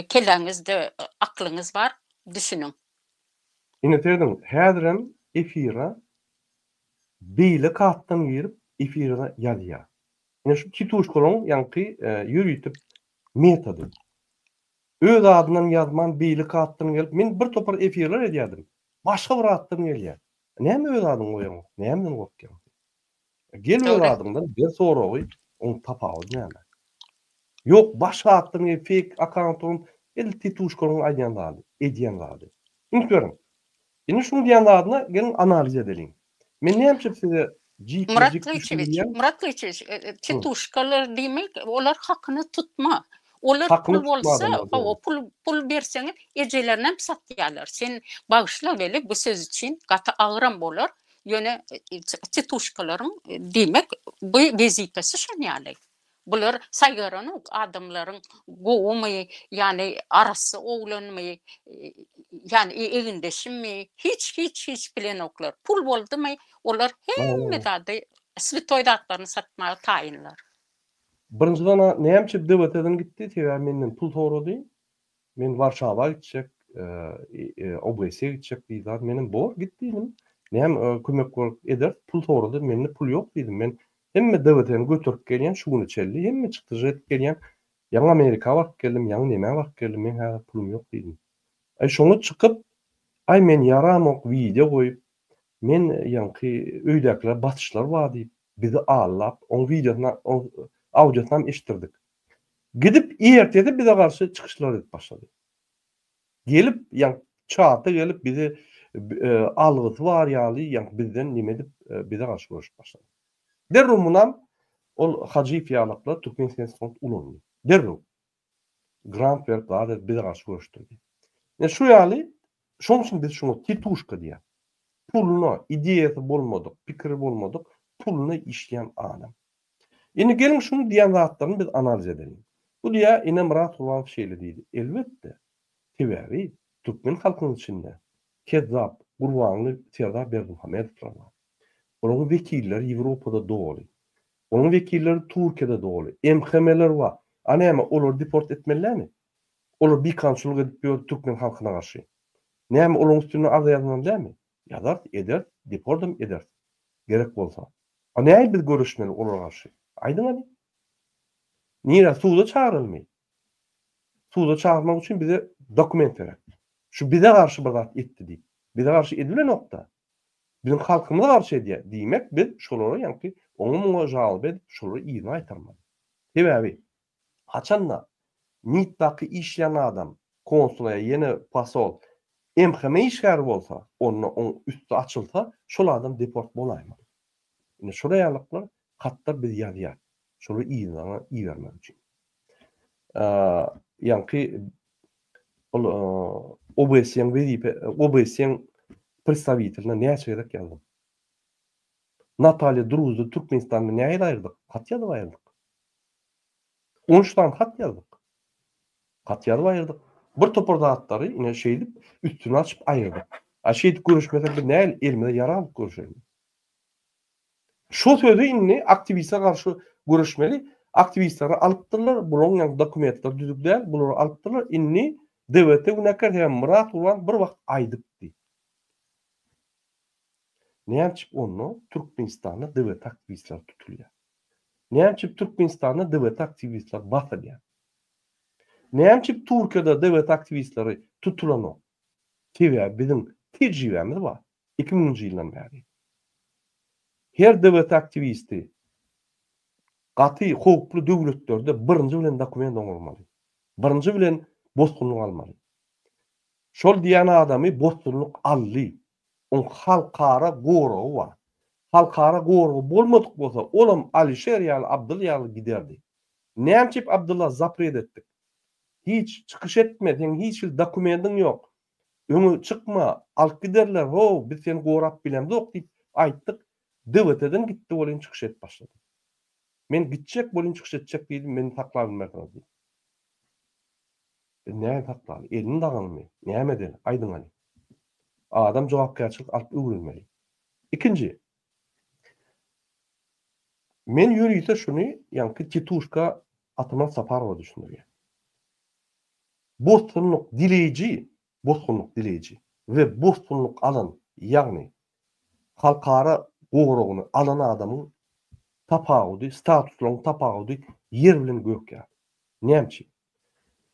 kelläňizde aklyňyz bar, düşüniň. Ine serediň, häzirem efire beýle kartdan girip efire ýazýar. Ine şu tituşkalaryň ýaňky ýörite metody. Öz adyndan ýazman beýleki atdan gelip men bir topar efirler edýärdim. Başga bir atdan gelýär. Näme öz adyňy goýaňok? Nämeden gorkýaň sen? Gel öz adyňdan ber soragy, oň tapawudy näme? Ýok başga atdan gelip fake akkaunt gurup. Edil tituşkalaryň aýdýan zady, edýän zady. Üns beriň. Indi şuň diýen zadyna geliň analiz edeliň. Men näme üçin size Murat jikme-jik Gylyçewiç, düşündirýän? Murat Gylyçewiç, e, e, tituşkalar diýmek, olar hakyna tutma. Olar Hakyna pul tutma bolsa, adamlar, hawa, dogry. pul pul berseňiz ejelerinem satýarlar. Sen bagyşla weli bu söz üçin gaty agyram bolar. Ýöne e, tituşkalaryň diýmek bu wezipesi şon ýaly. Bular saýgaranok adamlaryň gowumy, ýany arassa oglanmy, ýany egindeşimmi, hiç hiç hiç bilenoklar. Pul boldumy, olar hemme zady switoý zatlaryny satmaga taýynlar. Birinjiden näme üçin DWT-den gitdi, sebäbi menden pul sorady. Men Warşawa gitjek, OBS-e gitjek diýdi zat. Menem bor, git diýdim. Näme kömek bolup ederis, pul sorady. Mende pul ýok diýdim. Men hemme DWT-ni göterip gelýän şu güne çenli, hemme çykdajy edip gelýän. Ýaňy Amerika baryp geldim, ýaňy nämä baryp geldim, meň häzir pulum ýok diýdim. Aý şoňa çykyp, aý men ýaramok wideo goýup, men ýaňky öýdäkiler basyşlar bar diýip, bizi aldap, oň wideosyny, oň audiosynam eşitdirdik. Gidip ertesi bize garşy çykyşlar edip başlady. Gelip ýa çata gelip bize algysy bar ýaly ýa bizden neme edip bize garşy göreşip başlady. Derrew munam ol Hajyýew ýalaklar Türkmen Sens Fond ulandy. Derrew. Grant berip zat edip bize garşy göreşdirdi. Ine şu ýaly şoň üçin biz şuňa tituşka diýýäs. Puluna ideýasy bolmadyk, pikiri bolmadyk, puluna işleýän adam. Indi geliň şuň diýen zatlaryny biz analiz edeliň. Bu diýýär, ine Myrat Gurbanow şeýle diýdi. Elbetde, sebäbi türkmen halkynyň içinde kezzap Gurbanguly Serdar Berdimuhamedowlar bar. Olaryň wekilleri Ýewropada doly. Onuň wekilleri Türkiýede doly. MHM-ler bar. A näme, olary deport etmeli dälmi? Olar bikanunçylyk edip ýör türkmen halkyna garşy. Näme, olaryň üstünden arza ýazmaly dälmi? Ýazarys, ederis, depordam ederis. Gerek bolsa. A nähili biz göreşmeli olara garşy? Aýdyň hany. Nirä suda çagyrylmy? Suda çagyrmak üçin bize dokument gerek. Şu bize garşy bir zat etdi diýip. Bize garşy edilenokda. Biziň halkymyza garşy edýär. Diýmek biz şolara ýaňky oňa muňa žalba edip şolary yzyna gaýtarmaly. Sebäbi haçanda MIT-daky işleýän adam konsul ýa ýene posol MHM işgäri bolsa, onda oň üsti açylsa, şol adam deport bolaýmaly. Ine şol ýalyklar hatlar biz ýazýas. Şolary yzyna ibermek üçin. Ýaňky ol OBSE-iň wezipe OBSE-iň predstawiteline näçe gezek ýazdym. Natalýa Druzdy Türkmenistandan nähili aýyrdyk? Hat ýazyp aýyrdyk. 13 sany hat ýazdyk. Hat ýazyp aýyrdyk. Bir topar zatlary ine şeýdip üstüni açyp aýyrdyk. A şeýdip göreşmesek biz nähili elimize ýarag alyp göreşeli? Şo sözi indi aktiwiste garşy göreşmeli. Aktiwistleri alypdyrlar, bularyň ýaňky dokumentleri düzük däl, bulary alypdyrlar. Indi DWT günäkär, sebäbi Myrat Gurban bir wagt aýdypdy. Näme üçin onda Türkmenistanda DWT aktiwistleri tutulýar? Näme üçin Türkmenistanda DWT aktiwistleri basylýar? Näme üçin Türkiýede DWT aktiwistleri tutulanok? Sebäbi biziň tejribämiz bar. 2000-nji ýyldan bäri. Her DWT aktiwisti gaty howply döwletlerde birinji bilen dokument oňarmaly. Birinji bilen bosgunlyk almaly. Şol diýen adamy bosgunlyk aldy. Oň halkara goragy bar. Halkara goragy bolmadyk bolsa, olam Alişer ýaly, Abdyl ýaly giderdi. Näme üçip Abdylla zapret etdik? Hiç çykyş etme, seň hiç hili dokumendiň ýok. Öňe çykma, alyp giderler, how, biz seni gorap bilemzok diýip aýtdyk. DWT-den gitdi welin çykyş edip başlady. Men gitjek welin çykyş etjek diýdi, meni saklap bilmersiňiz diýip. Biz näme saklaly? Elini dagalmy? Näme edeli? Aýdyň hany. Adam jogapkärçilik alyp öwrenmeli. Ikinji. Men ýörite şuny ýaňky Tituşka Ataman Saparowa düşündirýän. Bosgunlyk dileýji, bosgunlyk dileýji we bosgunlyk alan, ýagny halkara goragyny alan adamyň tapawudy, statuslaryň tapawudy ýer bilen gök ýaly. Näme üçin?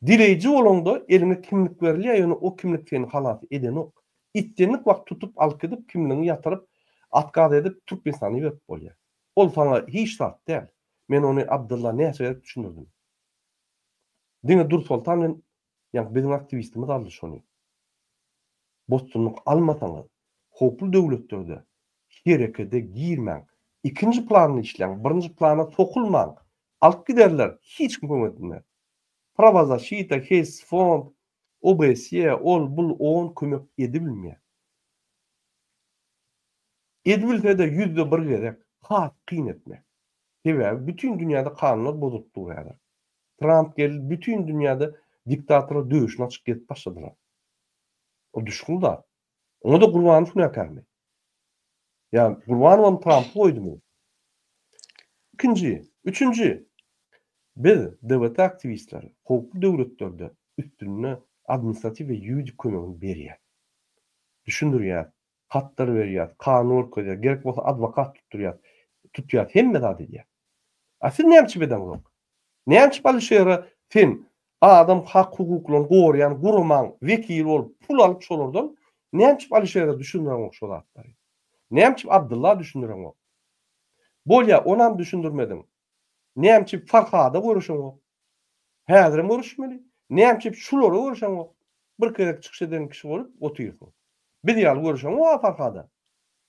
Dileýji bolaňda eliňe kimlik berilýär, ýöne o kimlik seni halas edenok. Islendik wagt tutup alyp gidip kimligiňi ýatyryp, otkaz edip Türkmenistana iberip bolýar. Ol saňa hiç zat däl. Men ony Abdylla näçe gezek düşündirdim. Diňe Dursoltan bilen. Ýa biziň aktiwistimiz aldy şony. Bosgunlyk almasaňyz, howply döwletlerde herekede girmäň. Ikinji planda işläň, birinji plana sokulmaň. Alyp giderler, hiç kim kömek etmez. Prawozaşita, Heýs fond, OBSE, ol, bul, on kömek edibilmeýär. Edibilse-de ýüzde bir gezek, has kyn etmek. Sebäbi bütin dünýäde kanunlar bozulyp dur häzir. Tramp geldi, bütin dünýäde diktatorlar döşüni açyk gezip başladylar. O düşgün zat. Oňa-da Gurbanow günäkärmi? Ýa Gurbanowam Trampy goýdumy? Ikinji, üçünji. Biz, DWT aktiwistleri, howply döwletlerde üstünde administratiw we ýuridik kömegini berýäs. Düşündirýäs, hatlar berýäs, kanun görkezýäs, gerek bolsa adwokat tutdurýas, tutýas, hemme zat edýäs. A siz näme üçin edeňzok? Näme üçin Alişere sen adam hak-hukuklaryny goraýan guramaň wekili bolup pul alyp şolardan näme üçin Alişere düşündireňok şo zatlary? Näme üçin Abdylla düşündireňok? Bolýa onam düşündirmediň. Näme üçin Farhada görüşeňok? Häzirem görüşmeli. Näme üçin şulara görüşeňok? Bir gezek çykyş eden kişi bolup otyrsyň. Biz ýaly görüşeňok-a Farhada.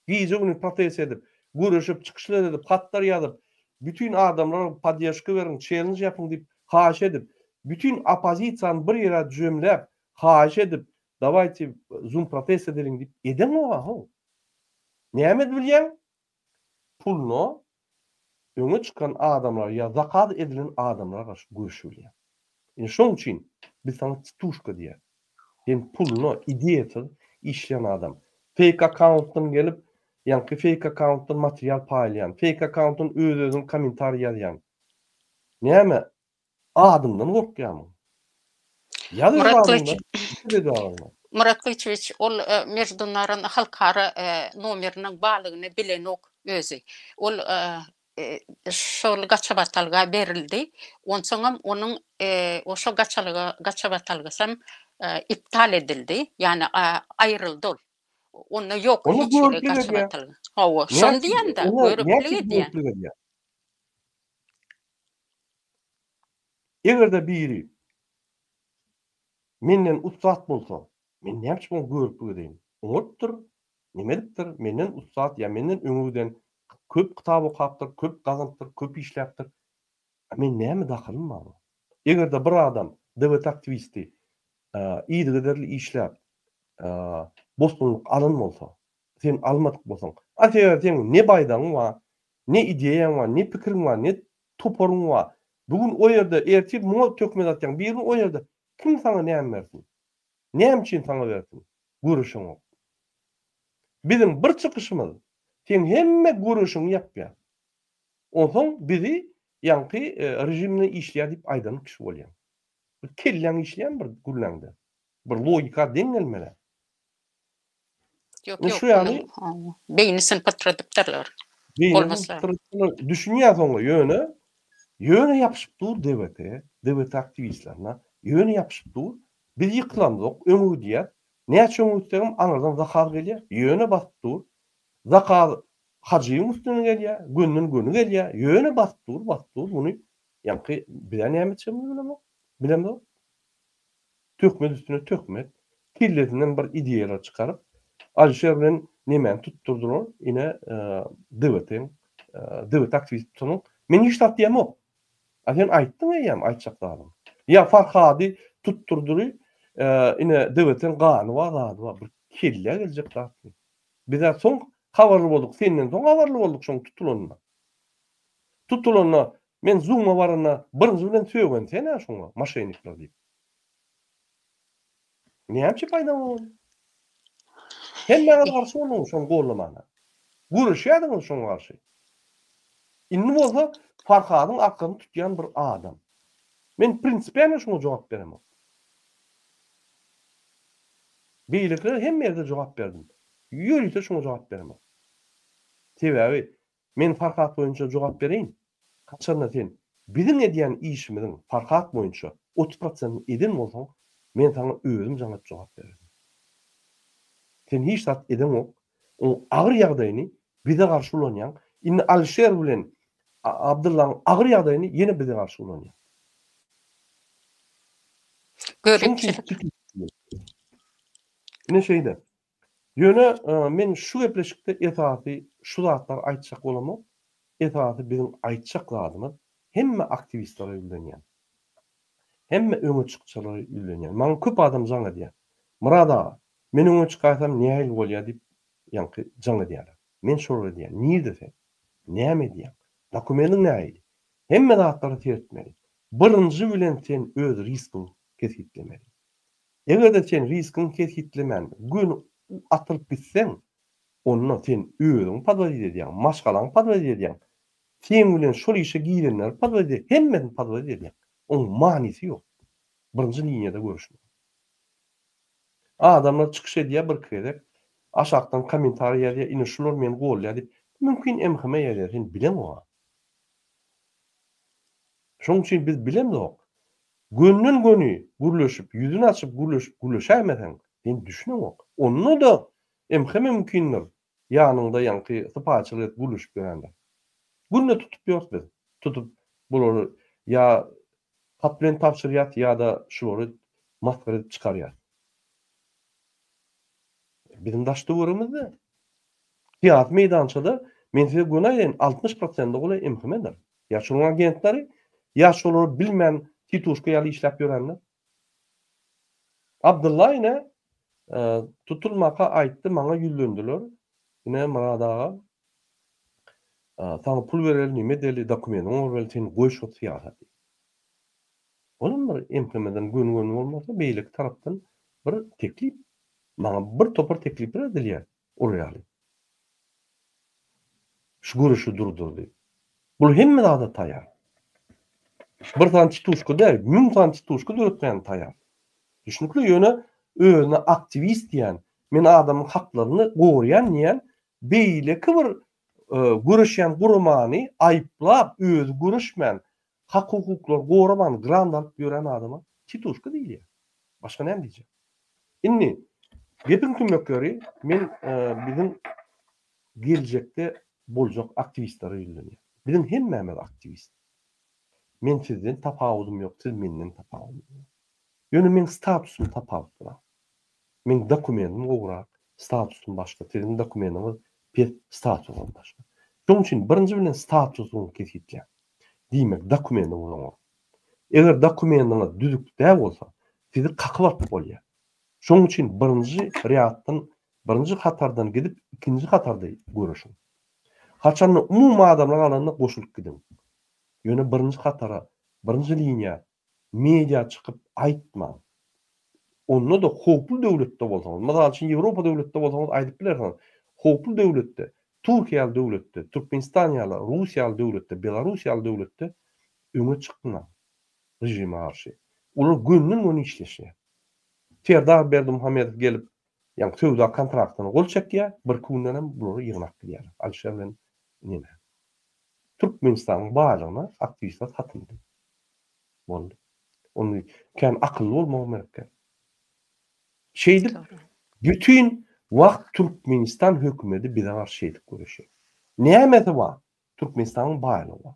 Gije-gündiz protest edip, göreşip, çykyşlar edip, hatlar ýazyp, bütin adamlara podderžka beriň, çellenj ýapyň diýip haýyş edip, bütin oppozisiýany bir ýere jemläp, haýyş edip, dawayte zum protest edeliň diýip edeňok-a how. Näme edip bilýäň? Puluna öňe çykan adamlara ýa zakaz edilen adamlara garşy göreşip bilýäň. Ine şoň üçin biz saňa tituşka diýýäs. Sen puluna, ideýasyz işleýän adam. Fake akkauntdan gelip, ýaňky fake akkauntdan material paýlaýan, fake akkauntdan öz-özüňe kommentariý ýazýan. Näme, adymdan gorkýarmyň? Ýaz öz adyňdan, bitir öz adyňdan. Myrat Gylyçowiç, ol Meždunaran halkara nomeriniň barlygyny bilenok özi. Ol şol gaçybatalga berildi. Onsoňam onuň şo gaçalyga gaçybatalgasam iptal edildi. Ýagny aýryldy ol. Onda ýok hiç hili gaçybatalga. Hawa, şony diýýän-de, göriplik edýär. Eger-de biri menden ussat bolsa, men näme üçin oňa göriplik edeýin? Oňarypdyr, Neme edipdir? Menden ussat ýa menden öňe giden, köp kitap okapdyr, köp gazanypdyr, köp işläpdir. A men näme dahylym bar oňa? Eger-de bir adam DWT aktiwisti yzygiderli işläp, bosgunlyk alan bolsa, sen almadyk bolsaň, a sebäbi seň ne baýdagyň bar, ne ideýaň bar, ne pikiriň bar, ne toparyň bar. Bu gün o ýerde, ertir muňa töhmet atýaň, birini o ýerde. Kim saňa näme bersin? Näme üçin saňa bersin? Göreşeňok. Biziň bir çykyşymyz seň hemme göreşiňi ýapýar. Onsoň bizi ýaňky režim bilen işleýär diýip aýdan kişi bolýaň. Bir kelläň işleýärmi bir gürläňde? Bir logika deň gelmeli. Ýok, ýok. Şu ýaly beýnisini pytradypdyrlar. Bolmasa. Düşünýär soňra ýöne ýöne ýapyşyp dur DWT, DWT aktiwistlerine ýöne ýapyşyp dur. Biz ýykylamzok, öňe gidýäs. Näçe öňe gitsegem aňyrdan zakaz gelýär, ýöne basyp dur. Zakaz Hajyýewiň üstünden gelýär, gönden-göni gelýär, ýöne basyp dur, basyp dur. Muny ýaňky biz-ä näme etjegimizi bilemok, bilemzok. Töhmet üstüne töhmet, kellesinden bir ideýalar çykaryp, Alişer bilen nemäni tutdurdylar, ine DWT-iň, DWT aktiwisti tutanyň. Men hiç zat diýemok. A sen aýtdyň eýýäm aýtjak zadyňy. Ýa Farhady tutdurdyry, ine DWT-niň gany bar, zady bar. Bir kellä geljek zatmy? Biz-ä soň habarly bolduk, senden soň habarly bolduk şoň tutulanyna. Tutulanda men Zoom-a baranda birinji bilen sögen sen-ä şoňa, moşennikler diýip. Näme üçin paýdaň boldy? Hemmäňiz garşy bolduňyz şony gollamana. Göreşýärdiňiz şoňa garşy. Indi bolsa Farhadyň arkasyny tutýan bir adam. Men prinsipialno şuňa jogap beremok. Beýlekilere hemme ýerde jogap berdim. Ýörite şuňa jogap beremok. Sebäbi men Farhat boýunça jogap bereýin. Haçanda sen biziň edýän işimiziň Farhat boýunça 30 prosentini eden bolsaň, men saňa özüm jaň edip jogap bererdim. Sen hiç zat edeňok. Oň agyr ýagdaýyny bize garşy ulanýaň. Indi Alişer bilen Abdyllaň agyr ýagdaýyny ýene bize garşy ulanýaň. Göripçilik. Ine şeýle. Ýöne men şu gepleşikde esasy şu zatlary aýtjak bolamok. Esasy biziň aýtjak zadymyz hemme aktiwistlere ýüzlenýän. Hemme öňe çykçylara ýüzlenýän. Maňa köp adam jaň edýär. Myrat aga, men öňe çykaýsam nähili bolýar diýip ýaňky jaň edýärler. Men şolara diýýän, nirde sen? Näme edýäň? Dokumentiň nähili? Hemme zatlara seretmeli. Birinji bilen sen öz riskiňi kesgitlemeli. Eger-de sen riskiňi kesgitlemän göni atylyp gitseň, onda sen özüňi podwodit edýäň, maşgalaňy podwodit edýäň, seň bilen şol işe girenleri podwodit edýäň, hemmesini podwodit edýäň. Oň manysy ýok. Birinji liniýada görüşmek. Adamlar çykyş edýär birki gezek, aşakdan kommentariý ýazýar, ine şular meni goldaýar diýip, mümkin MHM ýazýar, sen bileňok-a. Şonuň üçin biz bilemzok. Gönden-göni gürleşip, ýüzüni açyp gürleşip gürleşäýmeseň, sen düşüneňok. Onda-da MHM mümkindir, ýanyňda ýaňky sypaýyçylyk edip gürleşip ýörendir. Günde tutup ýörüs biz. Tutup bulary ýa hat bilen tabşyrýas ýa-da şulary masgara edip çykarýas. Biziň daş-töweregimizde syýasy meýdançada men size göni aýdaýyn 60 prosende golaý MHM-dir. Ýa şolaryň agentleri, ýa şolary bilmän tituşka ýaly işläp ýörenler. Abdylla ine tutulmaka aýtdy maňa ýüzlendiler. Ine Myrat aga saňa pul bereli nime edeli dokumentiňi bereli sen goý şo syýasaty. Olam bir MHM-den göni-göni bolmasa, beýleki tarapdan bir teklip. Maňa bir topar teklipler edilýär ol ýaly. Şu göreşi durdur diýip. Bul hemme zada taýýar. Bir sany tituşka däl, müň sany tituşka döretmäne taýýar. Düşnükli, ýöne özüne aktiwist diýen, men adamyň haklaryny goraýan diýen beýleki bir göreşýän guramany aýyplap, özi göreşmän, Hak-hukuklary goraman grant alyp ýören adama tituşka diýilýär. Başga näme diýjek? Indi gepiň tümmekleri men biziň geljekde boljak aktiwistlere ýüzlenýän. Biziň hemmämiz aktiwist. Men sizden tapawudym ýok, siz menden tapawudyňyz ýok. Ýöne meň statusym tapawutlyrak. Meň dokumentim gowurak, statusym başga, siziň dokumentiňiz pes, statusyňyz başga. Şonuň üçin birinji bilen statusyňyzy kesgitläň. Diýmek, dokumentiňiz oňa. Eger dokumentiňiz düzük däl bolsa, sizi kakyp alyp bolýar. Şonuň üçin birinji rýaddan, birinji hatardan gidip, ikinji hatarda göreşiň. Haçanda umumy adamlar galanda goşulyp gidiň. Ýöne birinji hatara, birinji liniýa media çykyp aýtmaň. Onda-da howply döwletde bolsaňyz, mysal üçin Ýewropa döwletde bolsaňyz aýdyp bilersiňiz. Howply döwletde, Türkiýe ýaly döwletde, Türkmenistan ýaly, Russiýa ýaly döwletde, Belarus ýaly döwletde öňe çykmaň režime garşy. Olar gönden-göni işleşýär. Serdar Berdimuhamedow gelip, ýaňky söwda kontraktyna gol çekýär, birki gündenem bulary ýygnap gidýärler. Alişer bilen neme. Türkmenistanyň baýlygyna aktiwistler satyldy. Boldy. Ony kän akylly bolmagam gerek däl. Şeýdip bütin wagt Türkmenistan hökümeti bize garşy şeýdip göreşýär. Nämesi bar? Türkmenistanyň baýlygy bar.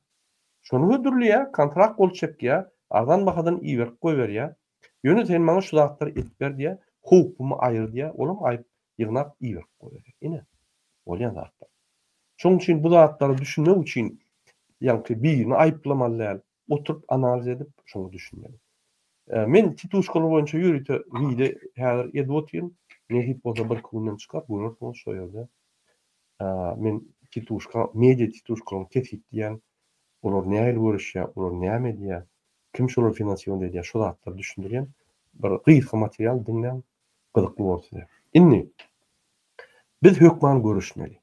Şony hödürleýär, kontrakt gol çekýär, arzan bahadan iberip goýberýär. Ýöne sen maňa şu zatlary edip ber diýýär, howpumy aýyr diýýär, olam aýyp ýygnap iberip goýberýär. Ine, bolýan zatlar. Şonuň üçin bu zatlara düşünmek üçin ýaňky birini aýyplamaly däl, oturyp analiz edip şoňa düşünmeli. Men tituşkalar boýunça ýörite wideo häzir edip otyryn. Nesip bolsa birki günden çykar, görersiňiz şo ýerde. Men tituşka, media tituşkalaryny kesgitleýän, olar nähili göreşýär, olar näme edýär, kim şolary finansirowat edýär, şo zatlary düşündirýän bir gysga material diňläň, gyzykly bolar size. Indi biz hökman göreşmeli.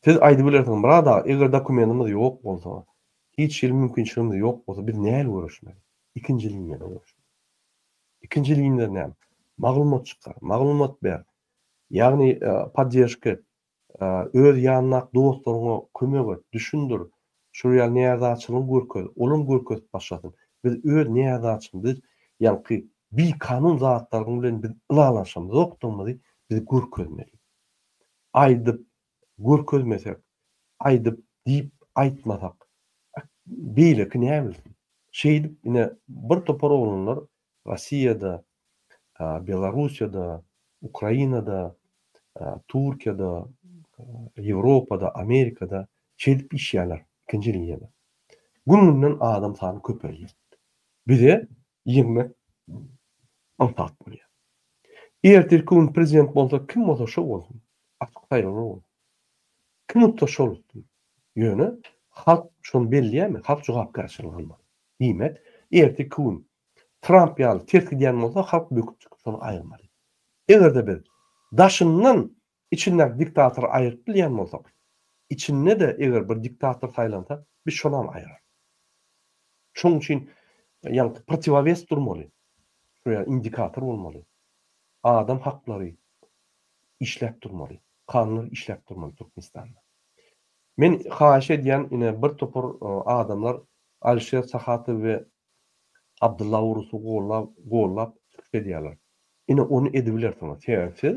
Siz aýdyp bilersiňiz, Myrat aga, eger dokumentimiz ýok bolsa, hiç hili mümkinçiligimiz ýok bolsa, biz nähili göreşmeli? Ikinji liniýada göreşmeli. Ikinji liniýada näme? Maglumat çykar, maglumat ber. Ýagny podderžka et. Öz ýanyndaky dostlaryňa kömek et, düşündir. Şol ýaly närazyçylygyňy görkez, olam görkezip başlasyn. Biz öz närazyçylygymyzy, biz ýaňky bikanun zatlaryň bilen biz ylalaşamzokdygymyzy biz görkezmeli. Aýdyp görkezmesek, aýdyp diýip aýtmasak, beýleki näbilsin. Şeýdip ine bir topar oglanlar. Rossiýada, Belarussiýada, Ukrainada, Türkiýede, Ýewropada, Amerikada şeýdip işýärler ikinji liniýada. Gün-günden adam sany köpelýär. Bize ýeňmek aňsat bolýar. Ertirki gün prezident bolsa kim bolsa şo bolsun. Açyk saýlawlar bolsun. Kim utsa şol utsun. Ýöne halk şony belleýärmi? Halk jogapkärçilik almaly. Diýmek, ertirki gün Tramp ýaly ters gidýän bolsa halk böküp çykyp şony aýyrmaly. Eger-de biz daşyndan içindäki diktatory aýyryp bilýän bolsak, içinde-de eger bir diktator saýlansa, biz şonam aýyrarys. Şonuň üçin ýaňky protiwowes durmaly. Şo ýaly indikator bolmaly. Adam haklary işläp durmaly. Kanunlar işläp durmaly Türkmenistanda. Men haýyş edýän ine bir topar adamlar Alişer Sahatow we Abdylla Urusy gollap gollap çykyş edýärler. Ine ony edibilersiňiz. Sebäbi siz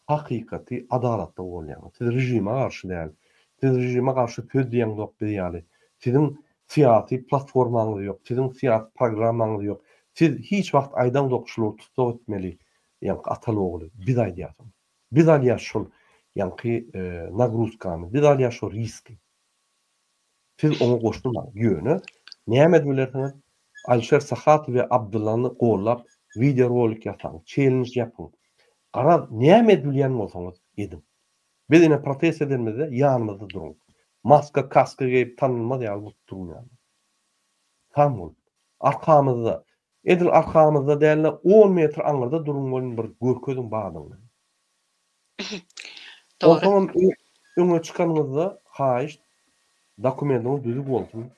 hakykaty adalatly golýaňyz. Siz režime garşy däl. Siz režime garşy söz diýeňzok biz ýaly. Siziň syýasy platformaňyz ýok. Siziň syýasy programmaňyz ýok. Siz hiç wagt aýdaňzok şulary tussag etmeli ýaňky ataly ogly. Biz aýdýas ony. Biz alýas şol ýaňky nagruzkany. Biz alýas şo riski. Siz oňa goşulmaň. Ýöne näme edip bilersiňiz? Alişer Sahatow we Abdyllany gollap wideo rolik ýasaň, çellenj ýapyň. Garaz näme edip bilýän bolsaňyz ediň. Biz ine protest edenimizde ýanymyzda duruň. Maska, kaska geýip tanylmaz ýaly bolup duruň ýanymyzda. San bolup. Arkamyzda. Edil arkamyzda dälde on metr aňyrda duruň welin bir görkeziň badyňyzy. Dogry. Onsoňam öňe çykanyňyzda haýyşt dokumendiňiz düzüw bolsun.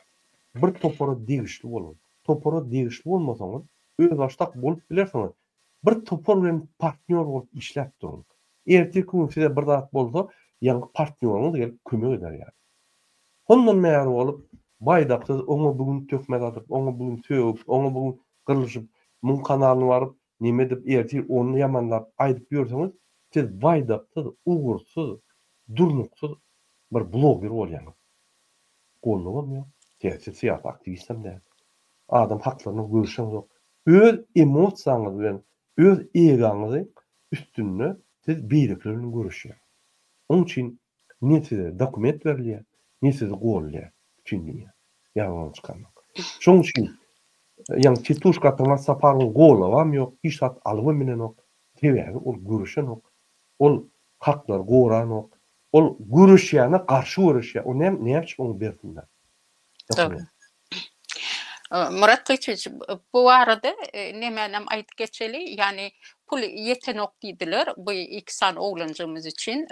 Bir topara degişli boluň. Topara degişli bolmasaňyz özbaşdak bolup bilersiňiz. Bir topar bilen partnýor bolup işläp duruň. Ertirki gün size bir zat bolsa ýaňky partnýoryňyz gelip kömek eder ýaly. Hondan bäri bolup baýdaksyz oňa bu gün töhmet atyp, oňa bu gün sögüp, oňa bu gün gyrlyşyp, muň kanalyna baryp Neme edip ertir ony ýamanlap aýdyp ýörseňiz siz baýdaksyz, ugursyz, durnuksyz bir bloger bolýaňyz. Gollagam ýok, sebäbi siz syýasy aktiwistem däl. Adam haklaryna göreşeňzok. Öz emosiýaňyz bilen, öz egaňyzy üstünde siz beýlekiler bilen göreşýäňiz. Oň üçin ne size dokument berilýär, ne sizi gollaýar bütin dünýä. Ýalňyz çykarmak. Şoň üçin ýaňy Tituşka Atamat Saparowyň golabam ýok, hiç zat alybam bilenok. Sebäbi ol göreşenok. Ol haklary goranok. Ol göreşýäne garşy göreşýär. O näme näme üçin oňa bersinler? Dogry. Myrat Gyçyç, bu barada nemänem aýdyp geçeli, ýagny pul ýetenok diýdiler bu iki sany oglanjygymyz üçin,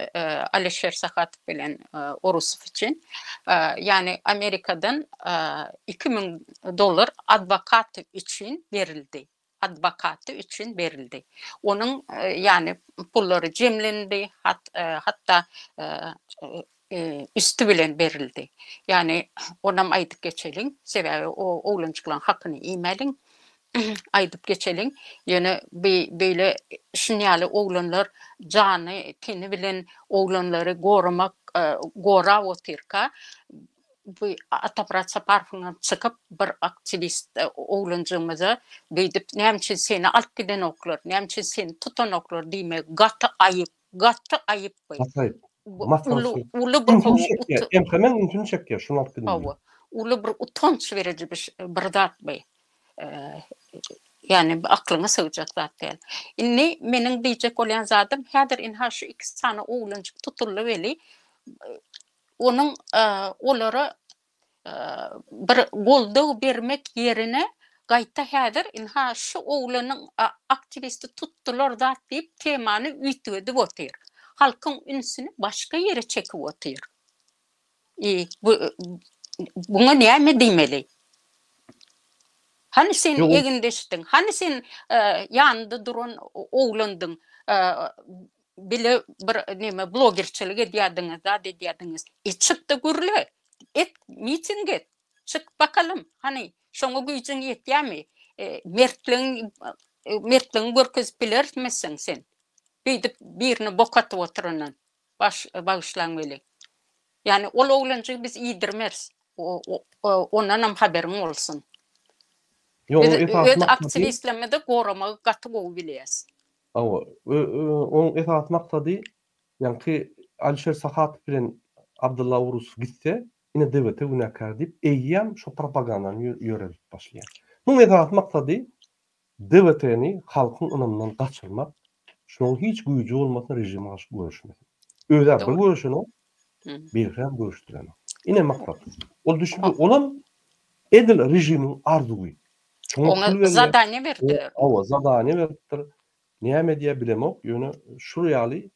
Alişer Sahatow bilen Orusow üçin. Ýagny Amerikadan 2000 dollar adwokat üçin berildi. Adwokaty üçin berildi. Onuň ýagny pullary jemlendi, hatda üsti bilen berildi. Ýagny onam aýdyp geçeliň, sebäbi o oglanjyklaryň hakyny iýmäliň. Aýdyp geçeliň. Ýöne bi beýle şun ýaly oglanlar jany, teni bilen oglanlary goramak gorap otyrka bu Atamyrat Saparowyňam çykyp bir aktiwist oglanjygymyza beýdip näme üçin seni alyp gidenoklar, näme üçin seni tutanoklar diýmegi gaty aýyp. Gaty aýyp bu. Gaty aýyp. Uly uly bir ünsüni çekýär. MHM ünsüni çekýär şuny alyp gidiň. Hawa. Uly bir utanç beriji bir bir zat bu. Ýani aklyňa sygjak zat däl. Indi meniň diýjek bolýan zadym häzir ynha şu iki sany oglanjyk tutuldy weli onuň olara bir goldaw bermek ýerine gaýta häzir ynha şu oglanyň aktiwisti tutdular zat diýip temany üýtgedip otyr. Halkyň ünsüni başga ýere çekip otyr. I bu buňa näme diýmeli? Hany sen egindeşdiň? Hany sen ýanynda duran oglandyň? Bile bir neme blogerçilik edýärdiňiz, zat edýärdiňiz. E çykda gürle. Et, miting et. Çyk bakalym, hany, şoňa güýjüň ýetýärmi? Mertligiň, mertligiňi görkezip bilermisiň sen? Beýdip birine bok atyp oturandan. Baş, bagyşlaň weli. Ýagny ol oglanjygy biz iýdirmeris. Ondanam haberyň bolsun. Ýok, Biz onuň esasy öz maksady aktiwistlerimizi goramagy gaty gowy bilýäs. Hawa, onuň esasy maksady ýaňky Alişer Sahatow bilen Abdylla Urusow gitse, ine DWT günäkär diýip, eýýäm şo propagandany ýöredip başlaýar. Munuň esasy maksady DWT-ni halkyň ynamyndan gaçyrmak, şonuň hiç güýji bolmasyn režime garşy göreşmesin. Öz-ä bir göreşenok, beýlekilerem göreşdirenok. Ine maksat. Ol düşündi, olam edil režimiň arzuwy. Şoňa pul berýär. Zadaniýa berdiler. Hawa, zadaniýa beripdir. Näme edýär bilemok, ýöne şul ýaly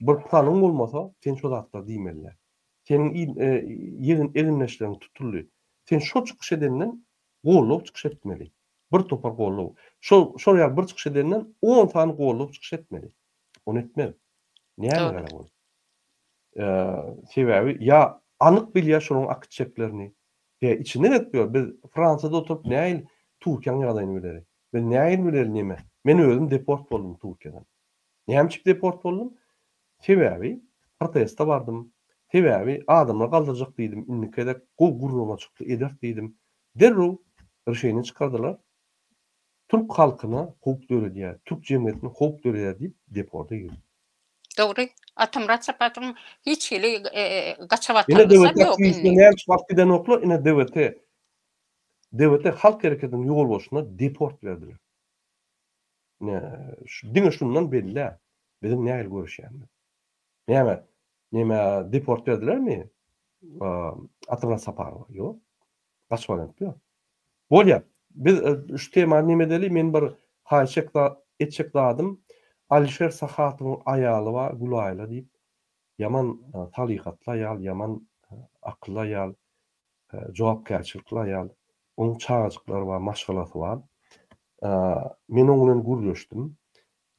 bir planyň bolmasa, sen şo zatlary diýmeli däl. Seniň ýegin egindeşleriň tutuldy. Sen şo çykyş edenden goldaw çykyş etmeli. Bir topar goldaw. Şol şol ýaly bir çykyş edenden on sany goldaw çykyş etmeli. Ony etmez. Näme gerek ol? Sebäbi ýa anyk bilýär şolaryň akitjeklerini. Ýa içinden edip ýör. Biz Fransiýada oturyp nähili Türkiýäň ýagdaýyny bileli. Biz nähili bileli neme. Men özüm deport boldum Türkiýeden. Näme üçin deport boldum? Sebäbi proteste bardym. Sebäbi adamlar galdyrjak diýdim. Indiki gezek gowy guramaçykly ederis diýdim. Derrew rişeniýe çykardylar. Türk halkyna howp döredýär, türk jemgyýetine howp döredýär diýip deporta girdim. Dogry. Atamyrat Saparowyň hiç hili gaça Ine batalgasam DWT ýok aktiwistine indi. näme üçin baryp gidenoklar? Ine DWT DWT halk hereketiniň ýolbaşçysyna deport berdiler. Ine diňe şundan belli-ä biziň nähili göreşýänimiz. Näme Näme deport berdilermi Atamyrat Saparowa? Ýok. Gaçyp alyp ýok. Bolýar. Biz şu temany neme edeli? Men bir haýyş etjek zadym Alişer Sahatowyň aýaly bar Gülaýla diýip. Ýaman salyhatly aýal, ýaman akylly aýal, jogapkärçilikli aýal. Onuň çagajyklary bar, maşgalasy bar. Men oň bilen gürleşdim.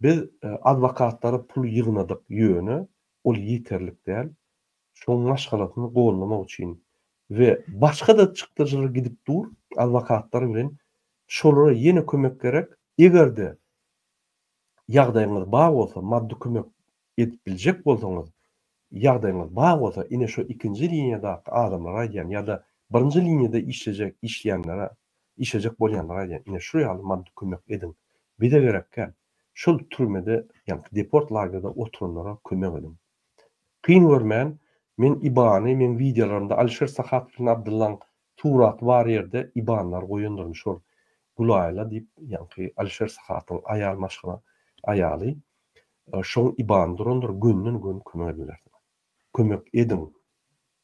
Biz adwokatlara pul ýygnadyk, ýöne ol ýeterlik däl. Şoň maşgalasyny goldamak üçin we başga-da çykdajylar gidip dur adwokatlar bilen, şolara ýene kömek gerek. Eger-de ýagdaýyňyz bar bolsa, maddy kömek edip biljek bolsaňyz, ýagdaýyňyz bar bolsa, ine şo ikinji liniýadaky adamlara aýdýan ýa-da birinji liniýada işlejek işleýänlere, işlejek bolýanlara aýdýan, ine şu ýaly maddy kömek ediň. Bize gerek däl. Şol türmede, ýagny deport lagerde oturanlara kömek ediň. Kyn görmän, men IBAN-y meň wideolarymda Alişer Sahatow bilen Abdyllaň suraty bar ýerde IBAN-lary goýandyryn şol Gülaýla diýip ýaňky Alişer Sahatowyň aýal maşgala aýaly şoň IBAN-y durandyr gönden göni kömek edibilersiňiz. Kömek ediň.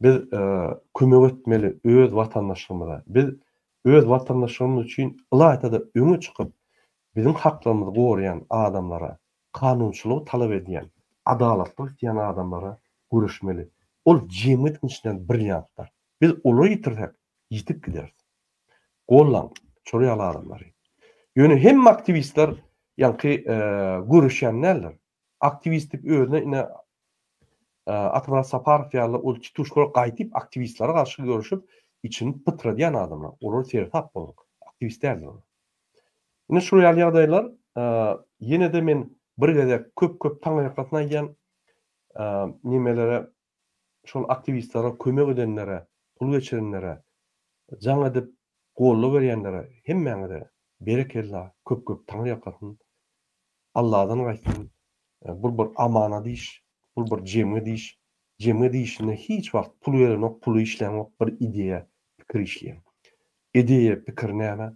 Biz kömek etmeli öz watandaşlygymyza. Biz öz watandaşlygymyz üçin ylaýta-da öňe çykyp biziň haklarymyzy goraýan adamlara kanunçylygy talap edýän, adalatlyk isleýän adamlara göreşmeli. Ol jemgyýetiň içinden brilliantlar. Biz olary ýitirsek, ýitip gideris. Gollaň şol ýaly adamlary. Ýöne hemme aktiwistler ýaňky göreşýän däldir. Aktiwist diýip özüne ine Atamyrat Saparow ýaly ol tituşkalar gaýdyp aktiwistlere garşy göreşip içini pytradýan adamlar. Olar seresap boluň. Aktiwist däldir olar. Ine şul ýaly ýagdaýlar ýene-de men bir gezek köp-köp taňryýalkasyn aýdýan nimelere şol aktiwistlere kömek edenlere, pul geçirenlere, jaň edip goldaw berýänlere hemmäňize berekella köp-köp taňryýalkasyn Alladan gaýtsyn bul bir amanat iş bul bir jemgyýet iş jemgyýet işinde hiç wagt pul gelenok puly işläňok bir ideýa pikir işleýäň ideýa pikir näme